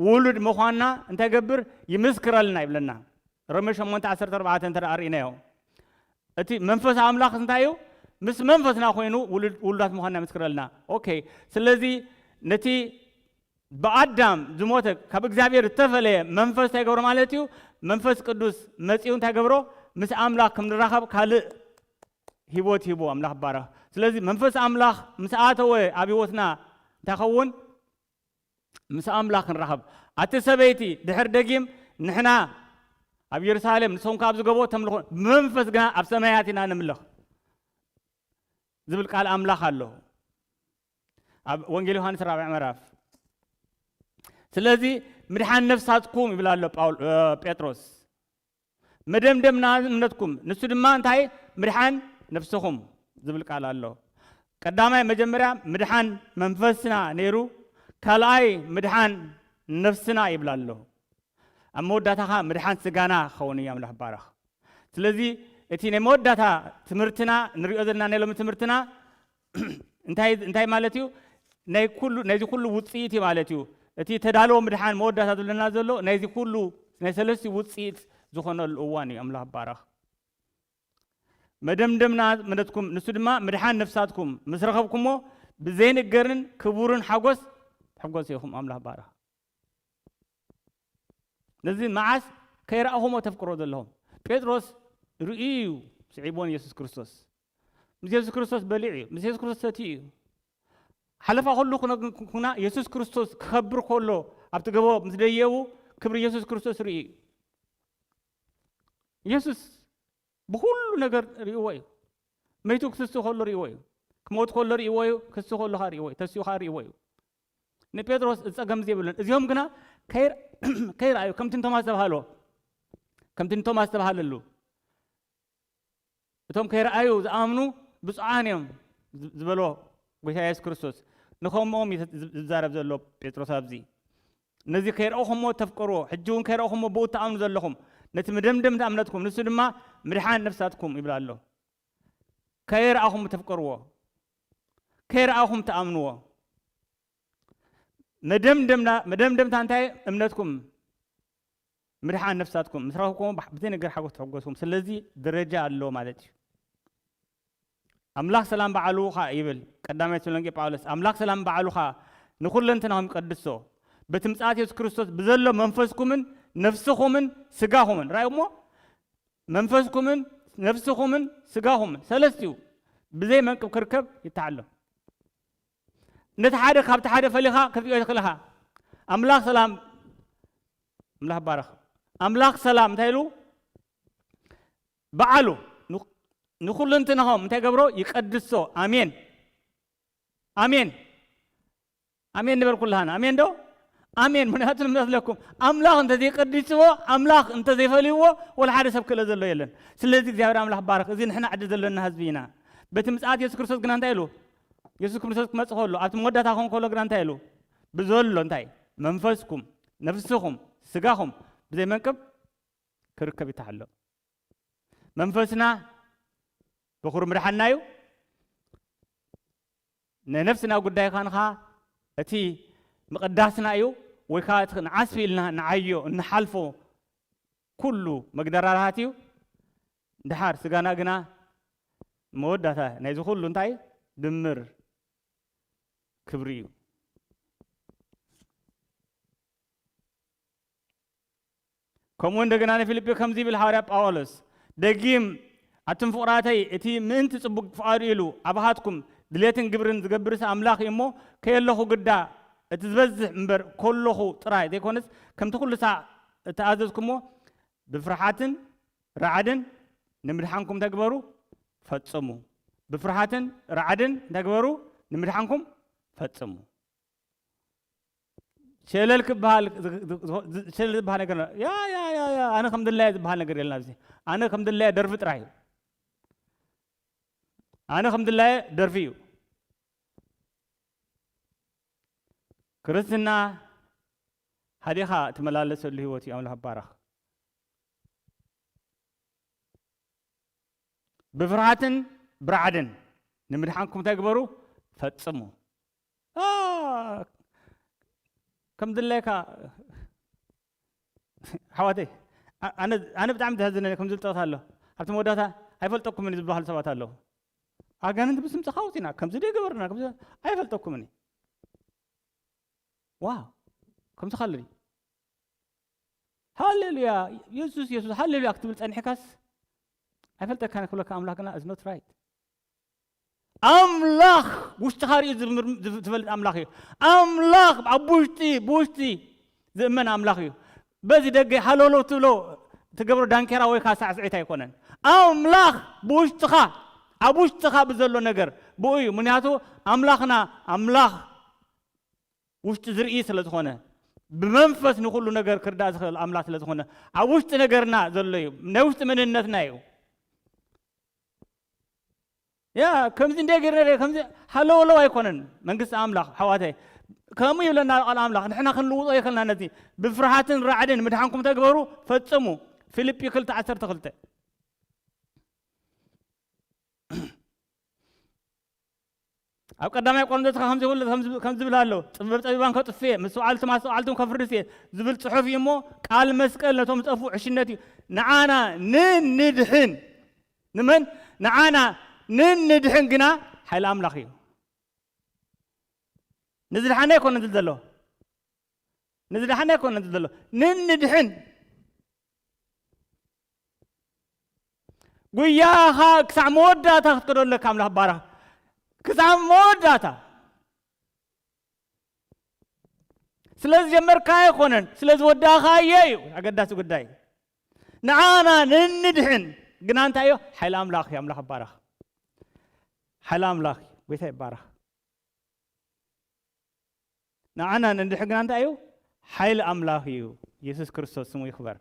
ውሉድ ምዃንና እንታይ ገብር? ይምስክረልና ይብለና። ሮሜ ሸሞንተ ዓሰርተ ኣርባዕተ እንተ ደኣ ርኢናዮ፣ እቲ መንፈስ ኣምላኽ እንታይ እዩ? ምስ መንፈስና ኮይኑ ውሉድ-፣ ውሉዳት ምዃንና ይምስክረልና። ኦኬ፣ ስለዚ ነቲ ብኣዳም ዝሞተ ካብ እግዚኣብሔር ዝተፈለየ መንፈስ እንታይ ገብሮ ማለት እዩ? መንፈስ ቅዱስ መጺኡ እንታይ ገብሮ? ምስ ኣምላኽ ከም ንራኸብ ካልእ ህይወት ሂቦ። ኣምላኽ ባረኽ። ስለዚ መንፈስ ኣምላኽ ምስ ኣተወ ኣብ ህይወትና እንታይ ኸውን? ምስ ኣምላኽ ንራኸብ። ኣቲ ሰበይቲ ድሕር ደጊም ንሕና ኣብ የሩሳሌም ንስኹም ከኣ ኣብዚ ጎቦ ተምልኹ፣ ብመንፈስ ግና ኣብ ሰማያት ኢና ንምልኽ ዝብል ቃል ኣምላኽ ኣሎ ኣብ ወንጌል ዮሃንስ ራብዕ ምዕራፍ። ስለዚ ምድሓን ነፍሳትኩም ይብል ኣሎ ጳውል-፣ እ፣ ጴጥሮስ። መደምደምና እምነትኩም፣ ንሱ ድማ እንታይ? ምድሓን ነፍስኹም ዝብል ቃል ኣሎ። ቀዳማይ መጀመርያ ምድሓን መንፈስና ነይሩ፣ ካልኣይ ምድሓን ነፍስና ይብል ኣሎ። ኣብ መወዳእታ ኸኣ ምድሓን ስጋና ክኸውን እዩ። ኣምላኽ ባረኽ። ስለዚ እቲ ናይ መወዳእታ ትምህርትና ንሪኦ ዘለና ናይ ሎሚ ትምህርትና እንታይ፣ እንታይ ማለት እዩ? ናይ ኩሉ፣ ናይዚ ኩሉ ውጽኢት እዩ ማለት እዩ። እቲ ተዳለዎ ምድሓን መወዳእታ ዝብለና ዘሎ ናይዚ ኩሉ ናይ ሰለስቲ ውጽኢት ዝኾነሉ እዋን እዩ። ኣምላኽ ባረኽ። መደምደምና እምነትኩም፣ ንሱ ድማ ምድሓን ነፍሳትኩም ምስ ረኸብኩሞ ብዘይንገርን ክቡርን ሓጎስ ትሕጎሱ ኢኹም። ኣምላኽ ባረኽ። ነዚ መዓስ ከይረኣኹሞ ተፍቅሮ ዘለኹም? ጴጥሮስ ርእዩ እዩ ስዒብዎ ንየሱስ ክርስቶስ። ምስ የሱስ ክርስቶስ በሊዑ እዩ። ምስ የሱስ ክርስቶስ ሰትዩ እዩ። ሓለፋ ኩሉ ክነ-፣ ኩና የሱስ ክርስቶስ ክኸብር ከሎ ኣብቲ ገቦ ምስ ደየቡ ክብሪ የሱስ ክርስቶስ ርእዩ እዩ። የሱስ ብኹሉ ነገር ርእይዎ እዩ። መይቱ ክትስኡ ከሎ ርእይዎ እዩ። ክመውት ከሎ ርእይዎ እዩ። ክስኡ ከሎ ኸኣ ርእይዎ እዩ። ተሲኡ ኸኣ ርእይዎ እዩ። ንጴጥሮስ እዚ ጸገም እዚ የብሉን። እዚኦም ግና ከይር-፣ ከይረኣዩ፣ ከምቲ ንቶማስ ዝተባህሎ፣ ከምቲ ንቶማስ ዝተባህለሉ፣ እቶም ከይረኣዩ ዝኣምኑ ብፁዓን እዮም ዝ-፣ ዝበሎ ጎይታ የሱስ ክርስቶስ። ንኸምኦም እዩ ዝ-፣ ዝዛረብ ዘሎ ጴጥሮስ ኣብዚ። ነዚ ከይረኣኹሞ ተፍቅርዎ፣ ሕጂ እውን ከይረኣኹሞ ብኡ ትኣምኑ ዘለኹም፣ ነቲ መደምደምታ እምነትኩም፣ ንሱ ድማ ምድሓን ነፍሳትኩም ይብል ኣሎ። ከይረኣኹም ተፍቅርዎ፣ ከይረኣኹም ትኣምንዎ። መደምደምና-፣ መደምደምታ እንታይ? እምነትኩም ምድሓን ነፍሳትኩም ምስ ረኸብኩሞ ባሕ-፣ ብዘይ ነገር ሓጎስ ተሐጎስኩም። ስለዚ ደረጃ ኣሎ ማለት እዩ። ኣምላኽ ሰላም በዓሉ ኸኣ ይብል ቀዳማይ ተሰሎንቄ ጳውሎስ። ኣምላኽ ሰላም በዓሉ ኸኣ ንኹለንትናኹም ይቀድሶ፣ በቲ ምጽኣት የሱስ ክርስቶስ ብዘሎ መንፈስኩምን ነፍስኹምን ስጋኹምን። ራእይሞ መንፈስኩምን ነፍስኹምን ስጋኹምን ሰለስቲኡ ብዘይ መንቅብ ክርከብ ይተዓሎ። ነቲ ሓደ ካብቲ ሓደ ፈሊኻ ክትሪኦ ትኽእል ኢኻ። ኣምላኽ ሰላም፣ ኣምላኽ ባረኽ። ኣምላኽ ሰላም እንታይ ኢሉ? በዓሉ ን-፣ ንኹሉ እንትንኾም እንታይ ገብሮ? ይቀድሶ። ኣሜን። ኣሜን። ኣሜን ንበል ኩላህና። ኣሜን ዶ? ኣሜን። ምኽንያቱ ንምስለኩም ኣምላኽ እንተዘይቀዲስዎ፣ ኣምላኽ እንተዘይፈልይዎ፣ ወላ ሓደ ሰብ ክእለ ዘሎ የለን። ስለዚ እግዚኣብሔር ኣምላኽ ባረኽ። እዚ ንሕና ዕድል ዘለና ህዝቢ ኢና። በቲ ምጽኣት የሱስ ክርስቶስ ግና እንታይ ኢሉ? የሱስ ክርስቶስ ክመጽእ ከሎ፣ ኣብቲ መወዳእታ ክኸውን ከሎ ግና እንታይ ኢሉ? ብዘሎ እንታይ? መንፈስኩም፣ ነፍስኹም፣ ስጋኹም ብዘይ መንቅብ ክርከብ ይተሓሎ። መንፈስና በኹር ምድሓንና እዩ። ናይ ነፍስና ጉዳይ ካንኻ እቲ ምቕዳስና እዩ፣ ወይ ከዓ እቲ ንዓስቢ ኢልና ንዓዮ እንሓልፎ ኩሉ መግደራራት እዩ። ድሓር ስጋና ግና መወዳእታ ናይዚ ኩሉ እንታይ እዩ? ድምር ክብሪ እዩ። ከምኡ እንደገና ንፊልጲ ከምዚ ይብል ሃዋርያ ጳውሎስ፣ ደጊም ኣቱም ፍቑራተይ፣ እቲ ምእንቲ ጽቡቕ ፍቓዱ ኢሉ ኣባኻትኩም ድሌትን ግብርን ዝገብርስ ኣምላኽ እዩ እሞ፣ ከየለኹ ግዳ እቲ ዝበዝሕ እምበር ከለኹ ጥራይ ዘይኮነስ፣ ከምቲ ኩሉ ሳዕ እተኣዘዝኩሞ ብፍርሓትን ራዕድን ንምድሓንኩም ተግበሩ ፈጽሙ። ብፍርሃትን ራዕድን ተግበሩ ንምድሓንኩም ፈጽሙ። ሸለል ክበሃል ዝ-፣ ዝ-፣ ዝ-፣ ሸለል ዝበሃል ነገር ያ፣ ያ፣ ያ፣ ያ፣ ኣነ ከም ድላየ ዝበሃል ነገር የለን ኣብዚ። ኣነ ከም ድላየ ደርፊ ጥራይ እዩ። ኣነ ከም ድላየ ደርፊ እዩ። ክርስትና ሃዲኻ ትመላለሰሉ ህይወት እዩ። ኣምላኽ ባረኽ። ብፍርሃትን ብራዕድን ንምድሓንኩም እንታይ ግበሩ? ፈጽሙ። አ፣ ከም ድለካ ሓዋተይ፣ ኣ-፣ ኣነ፣ ኣነ ብጣዕሚ ዘሕዝነኒ ከምዚ ዝብል ጸወታ ኣሎ። ኣብቲ መወዳእታ ኣይፈልጠኩምን እዩ ዝበሃሉ ሰባት ኣለዉ። ኣጋንንቲ ብስም ጸኻ ኣውጺና፣ ከምዚ ዶ ገበርና፣ ከምዚ ኣይፈልጠኩምን እዩ። ዋው፣ ከምዚ ካለ ድዩ? ሃሌሉያ፣ የሱስ፣ የሱስ፣ ሃሌሉያ ክትብል ጸኒሕካስ፣ ኣይፈልጠካን ክብለካ ኣምላኽ ግና is not right። ኣምላኽ ውሽጥኻ ርእዩ ዝምር-፣ ዝፍ-፣ ዝፈልጥ ኣምላኽ እዩ። ኣምላኽ ኣብ ውሽጢ፣ ብውሽጢ ዝእመን ኣምላኽ እዩ። በዚ ደገ ሃለውለው ትብሎ፣ ትገብሮ ዳንኬራ ወይ ከዓ ሳዕስዒት ኣይኮነን። ኣምላኽ ብውሽጥኻ፣ ኣብ ውሽጥኻ ብዘሎ ነገር ብኡ እዩ። ምክንያቱ ኣምላኽና ኣምላኽ ውሽጢ ዝርኢ ስለ ዝኾነ፣ ብመንፈስ ንኹሉ ነገር ክርዳእ ዝኽእል ኣምላኽ ስለ ዝኾነ፣ ኣብ ውሽጢ ነገርና ዘሎ እዩ። ናይ ውሽጢ መንነትና እዩ። ያ፣ ከምዚ እንደ ገይርና፣ ከምዚ ሃለውለው ኣይኮነን መንግስቲ ኣምላኽ፣ ኣሕዋተይ። ከምኡ ይብለና ቃል ኣምላኽ፣ ንሕና ክንልውጦ ይኽእልና። ነዚ ብፍርሃትን ራዕድን ምድሓንኩም ተግበሩ፣ ፈጽሙ። ፊልጲ ክልተ ዓሰርተ ክልተ። ኣብ ቀዳማይ ቆሮንቶስ ከምዚ ይብል፣ ከምዚ፣ ከምዚ ዝብል ኣሎ፣ "ጥበብ ጠቢባን ከጥፍእ እየ፣ መስተውዓልቲ ኣስተውዓልቲ ከፍርስ እየ" ዝብል ጽሑፍ እዩ እሞ፣ ቃል መስቀል ነቶም ዝጠፍኡ ዕሽነት እዩ። ንዓና ንንድሕን፣ ንመን? ንዓና ንንድሕን ግና ሓይሊ ኣምላኽ እዩ። ንዝድሓነ ኣይኮነን ዝብል ዘሎ። ንዝድሓነ ኣይኮነን ዝብል ዘሎ። ንንድሕን። ጉያኻ ክሳዕ መወዳእታ ክትከዶ ኣለካ። ኣምላኽ ባረኽ። ክሳዕ መወዳእታ። ስለ ዝጀመርካዮ ኣይኮነን፣ ስለ ዝወዳእካዮ እዩ ኣገዳሲ ጉዳይ። ንዓና ንንድሕን ግና እንታይ እዩ? ሓይሊ ኣምላኽ እዩ። ኣምላኽ ይባረኽ። ሓይሊ ኣምላኽ እዩ። ጎይታ ይባረኽ። ንዓና ንንድሕን ግና እንታይ እዩ? ሓይሊ ኣምላኽ እዩ። የሱስ ክርስቶስ ስሙ ይኽበር።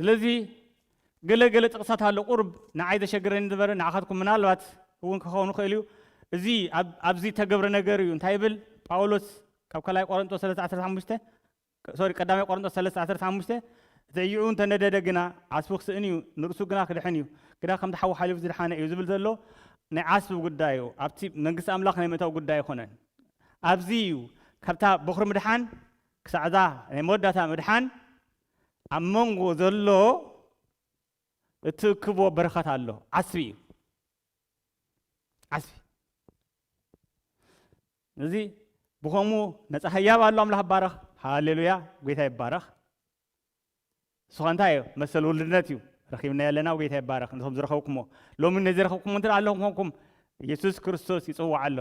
ስለዚ ገለ ገለ ጥቕሳት ኣሎ፣ ቁሩብ ንዓይ ዘሸግረኒ ዝበረ ንዓኻትኩም ምናልባት እውን ክኸውን ይኽእል እዩ። እዚ ኣብ-፣ ኣብዚ ተገብረ ነገር እዩ። እንታይ ይብል ጳውሎስ ካብ ካልኣይ ቆሮንቶስ ሰለስተ ዓሰርተ ሓሙሽተ፣ ሶሪ፣ ቀዳማይ ቆሮንቶስ ሰለስተ ዓሰርተ ሓሙሽተ፣ "እቲ ዕይኡ እንተነደደ ግና ዓስቡ ክስእን እዩ፣ ንርእሱ ግና ክድሕን እዩ። ግና ከምቲ ሓዊ ሓሊፉ ዝደሓነ እዩ" ዝብል ዘሎ ናይ ዓስቢ ጉዳይ እዩ። ኣብቲ መንግስቲ ኣምላኽ ናይ ምእታው ጉዳይ ኣይኮነን። ኣብዚ እዩ፣ ካብታ በኹሪ ምድሓን ክሳዕ እዛ ናይ መወዳእታ ምድሓን ኣብ መንጎ ዘሎ እትእክቦ በረኸት ኣሎ። ዓስቢ እዩ። ዓስቢ። እዚ ብኸምኡ ነፃ ህያብ ኣሎ። ኣምላኽ ይባረኽ። ሃሌሉያ። ጎይታ ይባረኽ። ንሱ ኸ እንታይ እዩ? መሰል ውልድነት እዩ። ረኺብናዮ ኣለና። ጎይታ ይባረኽ። ንስኹም ዝረኸብኩሞ፣ ሎሚ ነዚ ረኸብኩሞ እንተ ኣለኹም ኮንኩም፣ የሱስ ክርስቶስ ይጽውዕ ኣሎ።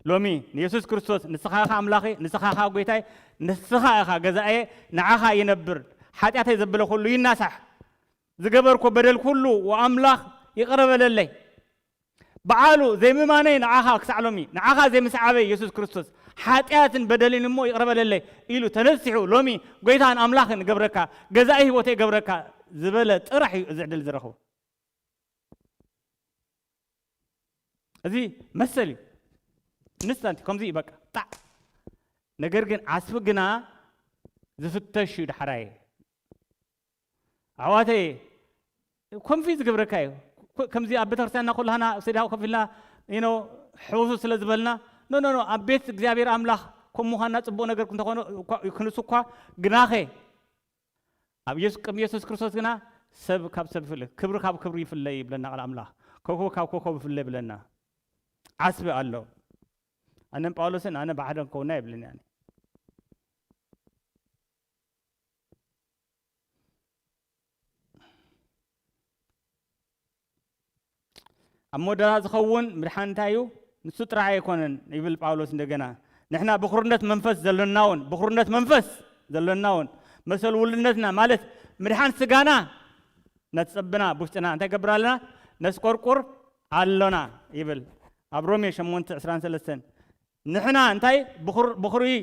ሎሚ ንየሱስ ክርስቶስ፣ "ንስኻ ኢኻ ኣምላኸይ፣ ንስኻ ኢኻ ጎይታይ፣ ንስኻ ኢኻ ገዛኤ፣ ንዓኻ ይነብር፣ ሓጢኣተይ ዘበለ ኩሉ ይናሳሕ፣ ዝገበርኮ በደል ኩሉ ወኣምላኽ ይቕረ በለለይ። በዓሉ ዘይምማነይ ንዓኻ ክሳዕ ሎሚ፣ ንዓኻ ዘይምስዓበይ የሱስ ክርስቶስ፣ ሓጢኣትን በደልን እሞ ይቕረ በለለይ" ኢሉ ተነሲሑ፣ ሎሚ ጎይታን ኣምላኽን ገብረካ፣ ገዛኢ ህይወተይ ገብረካ ዝበለ ጥራሕ እዩ እዚ ዕድል ዝረኽቦ። እዚ መሰል እዩ። ኢንስታንት ከምዚ እዩ በቃ፣ ጣዕ። ነገር ግን ዓስቢ ግና ዝፍተሽ እዩ ዳሕራይ። ኣሕዋተይ፣ ኮንፊዝ ዝገብረካ እዩ። ኮ-፣ ከምዚ ኣብ ቤተክርስትያንና ኩላህና ስድያው ከፊልና፣ you know፣ ሕውሱ ስለ ዝበልና፣ ኖ፣ ኖ፣ ኖ፣ ኣብ ቤት እግዚኣብሔር ኣምላኽ ከም ምዃንና ጽቡቕ ነገር እንተኾነ እኳ፣ ክንሱ እኳ፣ ግናኸ ኣብ የሱ-፣ ቅድሚ የሱስ ክርስቶስ ግና ሰብ ካብ ሰብ ይፍለ፣ ክብሪ ካብ ክብሪ ይፍለ ይብለና ቃል ኣምላኽ። ኮኾብ ካብ ኮኾብ ይፍለ ይብለና። ዓስቢ ኣሎ። ኣነን ጳውሎስን ኣነ ብሓደ ክንከውንና የብልን ኣነ። ኣብ መወዳእታ ዝኸውን ምድሓን እንታይ እዩ? ንሱ ጥራይ ኣይኮነን ይብል ጳውሎስ እንደገና። ንሕና ብኹርነት መንፈስ ዘሎናውን፣ ብኹርነት መንፈስ ዘሎናውን፣ መሰል ውልድነትና ማለት ምድሓን ስጋና ነቲ ጸብና ብውሽጥና እንታይ ገብር ኣለና? ነስቆርቁር ኣሎና ይብል ኣብ ሮሜ ሸሞንተ ዕስራን ሰለስተን። ንሕና እንታይ ብኹር-፣ ብኹሪ-፣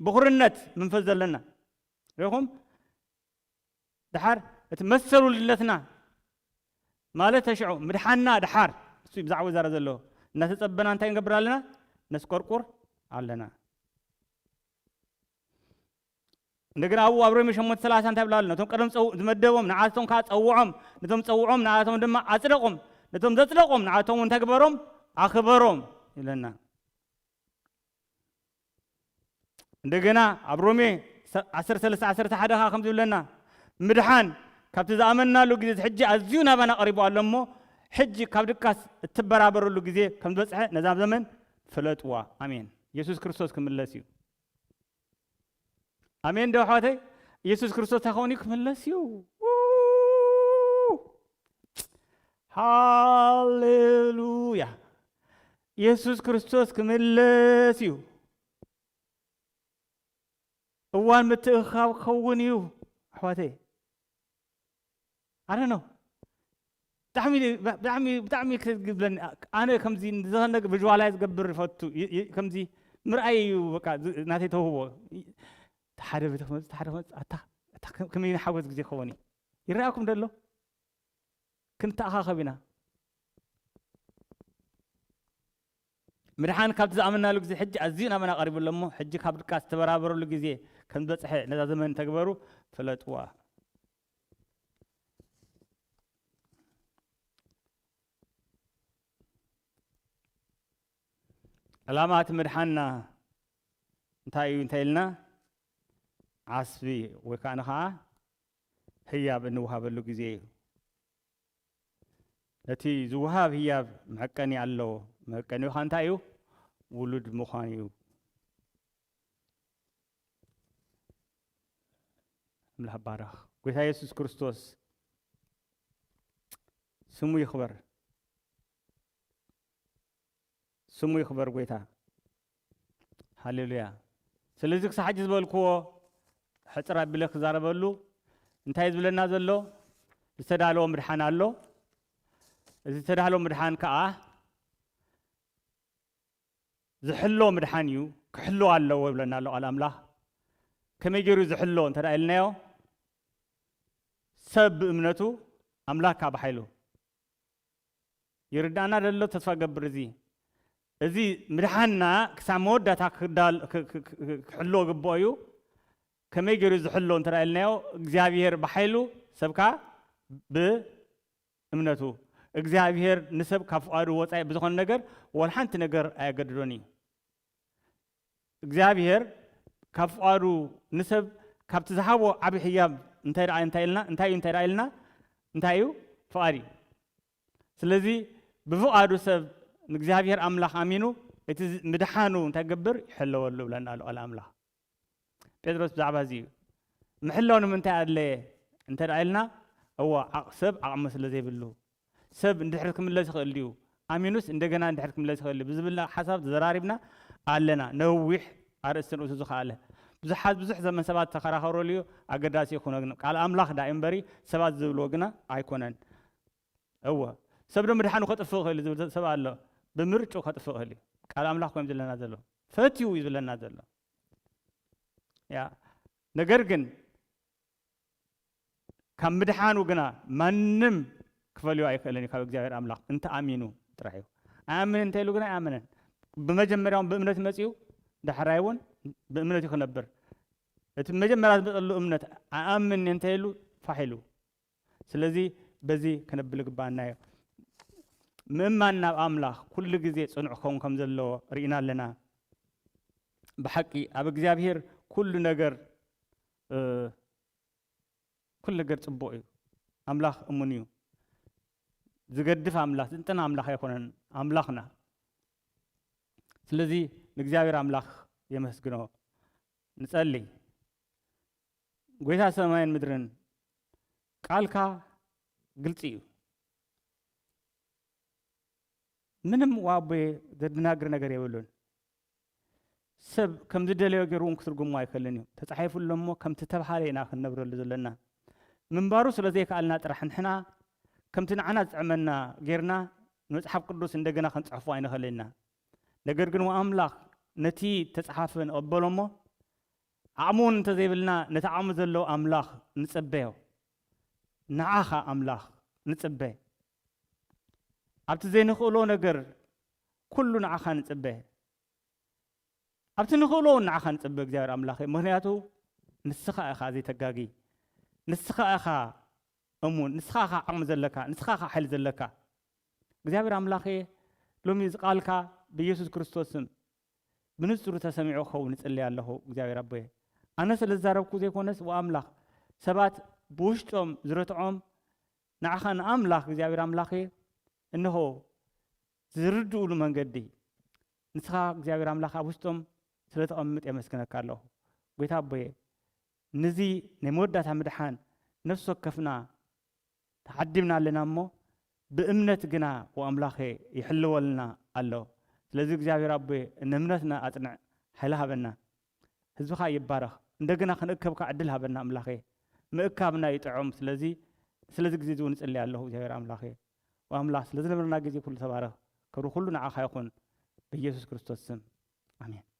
ብኹርነት መንፈስ ዘለና ርኢኹም? ደሓር እቲ መሰል ውልድነትና ማለት ተሽዑ ምድሓንና ደሓር እሱ እዩ ብዛዕባ ዛረብ ዘለዎ። እናተጸበና እንታይ ንገብር ኣለና? ነስቆርቁር ኣለና። እንደገና ኣብኡ ኣብ ሮሜ ሸሞንተ ሰላሳ እንታይ ብላ ኣሎ? ነቶም ቀደም ጸው-፣ ዝመደቦም ንዓቶም ከኣ ጸውዖም፣ ነቶም ጸውዖም ንዓቶም ድማ ኣጽደቖም፣ ነቶም ዘጽደቖም ንዓቶም እውን እንታይ ግበሮም? ኣኽበሮም ይብለና። እንደገና ኣብ ሮሜ ሰ-፣ ዓሰርተ ሰለስተ ዓሰርተ ሓደ ከኣ ከምዚ ይብለና፣ ምድሓን ካብቲ ዝኣመንናሉ ግዜ ሕጂ ኣዝዩ ናባና ቀሪቡ ኣሎ እሞ፣ ሕጂ ካብ ድቃስ እትበራበረሉ ግዜ ከም ዝበጽሐ ነዛ ዘመን ፍለጥዋ። ኣሜን። የሱስ ክርስቶስ ክምለስ እዩ። ኣሜን ዶ ኣሕዋተይ? ኢየሱስ ክርስቶስ እንታይ ክኸውን እዩ? ክምለስ እዩ። ሃሌሉያ! ኢየሱስ ክርስቶስ ክምለስ እዩ። እዋን ምትእኽኻብ ክኸውን እዩ ኣሕዋተይ። ኣረ ነው። ብጣዕሚ፣ ብጣዕሚ፣ ብጣዕሚ ክብለኒ፣ ኣነ ከምዚ ዝኾነ ነገር ቪዥዋላይዝ ዝገብር ይፈቱ። ይ-፣ ይ-፣ ከምዚ ምርኣይ እዩ በቃ ዝ-፣ ናተይ ተውህቦ። ይ-፣ ሓደ ቤተ ክመጽእ፣ ሓደ ክመጽእ፣ ኣታ፣ ኣታ ከ-፣ ከመይ ሓጎስ ግዜ ክኸውን እዩ። ይረኣኩም ደሎ? ክንተኣኻኸብ ኢና። ምድሓን ካብቲ ዝኣመናሉ ግዜ ሕጂ ኣዝዩ ናባና ቀሪቡ ኣሎ እሞ፣ ሕጂ ካብ ድቃስ ዝተበራበረሉ ግዜ ከም ዝበጽሐ ነዛ ዘመን ተግበሩ፣ ፍለጥዋ። ዕላማ እቲ ምድሓንና እንታይ እዩ እንተ ኢልና፣ ዓስቢ ወይ ከኣ ንኸዓ ህያብ እንወሃበሉ ግዜ እዩ። ነቲ ዝወሃብ ህያብ መዐቀኒ ኣለዎ። መዐቀኒኡ ኸኣ እንታይ እዩ? ውሉድ ምዃን እዩ። ኣምላኽ ባረኽ። ጐይታ የሱስ ክርስቶስ ስሙ ይኽበር። ስሙ ይኽበር ጐይታ። ሃሌሉያ። ስለዚ ክሳዕ ሕጂ ዝበልክዎ ሕጽር ኣቢለ ክዛረበሉ እንታይ እዩ ዝብለና ዘሎ? ዝተዳለወ ምድሓን ኣሎ። እዚ ዝተዳለወ ምድሓን ከኣ ዝሕሎ ምድሓን እዩ፣ ክሕሎ ኣለዎ ይብለና ኣሎ ቃል ኣምላኽ። ከመይ ገይሩ ዝሕሎ እንተ ደኣ ኢልናዮ፣ ሰብ ብእምነቱ፣ ኣምላኽ ከኣ ብሓይሉ። ይርዳእና ደሎ ተስፋ ገብር። እዚ፣ እዚ ምድሓንና ክሳብ መወዳእታ ክዳል-፣ ክ-፣ ክ-፣ ክ-፣ ክሕሎ ግብኦ እዩ። ከመይ ገይሩ ዝሕሎ እንተ ደኣ ኢልናዮ፣ እግዚኣብሔር ብሓይሉ፣ ሰብ ከኣ ብእምነቱ። እግዚኣብሔር ንሰብ ካብ ፍቓዱ ወጻኢ ብዝኾነ ነገር ወላ ሓንቲ ነገር ኣየገድዶን እዩ። እግዚኣብሔር ካብ ፍቓዱ ንሰብ ካብቲ ዝሃቦ ዓቢ ህያብ እንታይ ደኣ፣ እንታይ ኢልና፣ እንታይ እዩ፣ እንታይ ደኣ ኢልና፣ እንታይ እዩ? ፍቓድ እዩ። ስለዚ ብፍቓዱ ሰብ ንእግዚኣብሔር ኣምላኽ ኣሚኑ እቲ ዝ-፣ ምድሓኑ እንታይ ክገብር? ይሕለወሉ ይብለና ኣሎ ቃል ኣምላኽ። ጴጥሮስ ብዛዕባ እዚ እዩ። ምሕላው ንምንታይ ኣድለየ እንተ ደኣ ኢልና፣ እወ፣ ዓቕ-፣ ሰብ ዓቕሚ ስለ ዘይብሉ፣ ሰብ እንድሕር ክምለስ ይኽእል ድዩ? ኣሚኑስ እንደገና እንድሕር ክምለስ ይኽእል ድዩ? ብዝብል ሓሳብ ተዘራሪብና ኣለና። ነዊሕ ኣርእስቲ ንርእሱ ዝኸኣለ። ብዙሓት፣ ብዙሕ ዘመን ሰባት ተኸራኸረሉ እዩ። ኣገዳሲ ይኹኖ ግን ቃል ኣምላኽ ደኣ እዩ እምበሪ፣ ሰባት ዝብልዎ ግና ኣይኮነን። እወ፣ ሰብ ዶ ምድሓኑ ከጥፍእ ይኽእል እዩ ዝብል ሰብ ኣሎ። ብምርጭኡ ከጥፍእ ይኽእል እዩ። ቃል ኣምላኽ ኮይኑ ዝብለና ዘሎ። ፈትዩ እዩ ዝብለና ዘሎ። ያ፣ ነገር ግን ካብ ምድሓኑ ግና ማንም ክፈልዮ ኣይክእልን እዩ ካብ እግዚኣብሔር ኣምላኽ፣ እንተ ኣሚኑ ጥራሕ እዩ። ኣይኣምንን እንተ ኢሉ ግና ኣይኣምንን። ብመጀመርያውን ብእምነት መጺኡ፣ ዳሕራይ እውን ብእምነት እዩ ክነብር። እቲ መጀመርያ ዝመጸሉ እምነት ኣይኣምን እንተ ኢሉ ፋሕ ኢሉ። ስለዚ በዚ ከነብል ግባና እዩ። ምእማን ናብ ኣምላኽ ኩሉ ግዜ ጽኑዕ ክኸውን ከም ዘለዎ ርኢና ኣለና። ብሓቂ ኣብ እግዚኣብሔር ኩሉ ነገር፣ እ፣ ኩሉ ነገር ጽቡቕ እዩ። ኣምላኽ እሙን እዩ። ዝገድፍ ኣምላኽ፣ ዝንጥን ኣምላኽ ኣይኮነን ኣምላኽና። ስለዚ ንእግዚኣብሔር ኣምላኽ የመስግኖ። ንጸሊ። ጐይታ ሰማይን ምድርን፣ ቃልካ ግልጺ እዩ። ምንም ዋቤ ዘደናግር ነገር የብሉን። ሰብ ከም ዝደለዮ ገይሩ እውን ክትርጉሞ ኣይክእልን እዩ። ተጻሒፉ ኣሎ እሞ ከምቲ ተባሃለ ኢና ክንነብረሉ ዘለና። ምንባሩ ስለ ዘይከኣልና ጥራሕ ንሕና ከምቲ ንዓና ዝጥዕመና ጌርና ንመጽሓፍ ቅዱስ እንደገና ክንጽሕፎ ኣይንኽእልን ኢና። ነገር ግን ኣምላኽ ነቲ ተጻሓፈ ንቐበሎ እሞ ዓቕሚ እውን እንተዘይብልና ነቲ ዓቕሚ ዘለዎ ኣምላኽ ንጽበዮ። ንዓኻ ኣምላኽ ንጽበ። ኣብቲ ዘይንኽእሎ ነገር ኩሉ ንዓኻ ንጽበ። ኣብቲ ንኽእሎ እውን ንዓኻ ንጽበ እግዚኣብሔር ኣምላኽ። ምኽንያቱ ንስኻ ኢኻ ዘይተጋጊ። ንስኻ ኢኻ እሙን። ንስኻ ኢኻ ዓቕሚ ዘለካ። ንስኻ ኢኻ ሓይሊ ዘለካ። እግዚኣብሔር ኣምላኸ፣ ሎሚ እዚ ቃልካ ብኢየሱስ ክርስቶስ ስም ብንጹር ተሰሚዑ ክኸውን እጽሊ ኣለኹ። እግዚኣብሔር ኣቦየ፣ ኣነ ስለ ዝዛረብኩ ዘይኮነስ፣ ወኣምላኽ፣ ሰባት ብውሽጦም ዝረትዖም ንዓኻ ንኣምላኽ እግዚኣብሔር ኣምላኸ እንሆ ዝርድኡሉ መንገዲ ንስኻ እግዚኣብሔር ኣምላኽ ኣብ ውሽጦም ስለ ተቐምጥ የመስግነካ ኣለኹ። ጎይታ ኣቦየ፣ ነዚ ናይ መወዳእታ ምድሓን ነፍሲ ወከፍና ተዓዲምና ኣለና እሞ፣ ብእምነት ግና ወኣምላኸ ይሕልወልና ኣሎ። ስለዚ እግዚኣብሔር ኣቦየ፣ ንእምነትና ኣጽንዕ፣ ሓይሊ ሃበና። ህዝብኻ ይባረኽ። እንደገና ክንእከብካ ዕድል ሃበና ኣምላኸ። ምእካብና ይጥዕም። ስለዚ ስለዚ ግዜ እዚ እውን እጽሊ ኣለኹ እግዚኣብሔር ኣምላኸ። ወኣምላኽ ስለ ዝነበረና ግዜ ኩሉ ተባረኽ። ክብሪ ኩሉ ንዓኻ ይኹን። ብኢየሱስ ክርስቶስ ስም ኣሜን።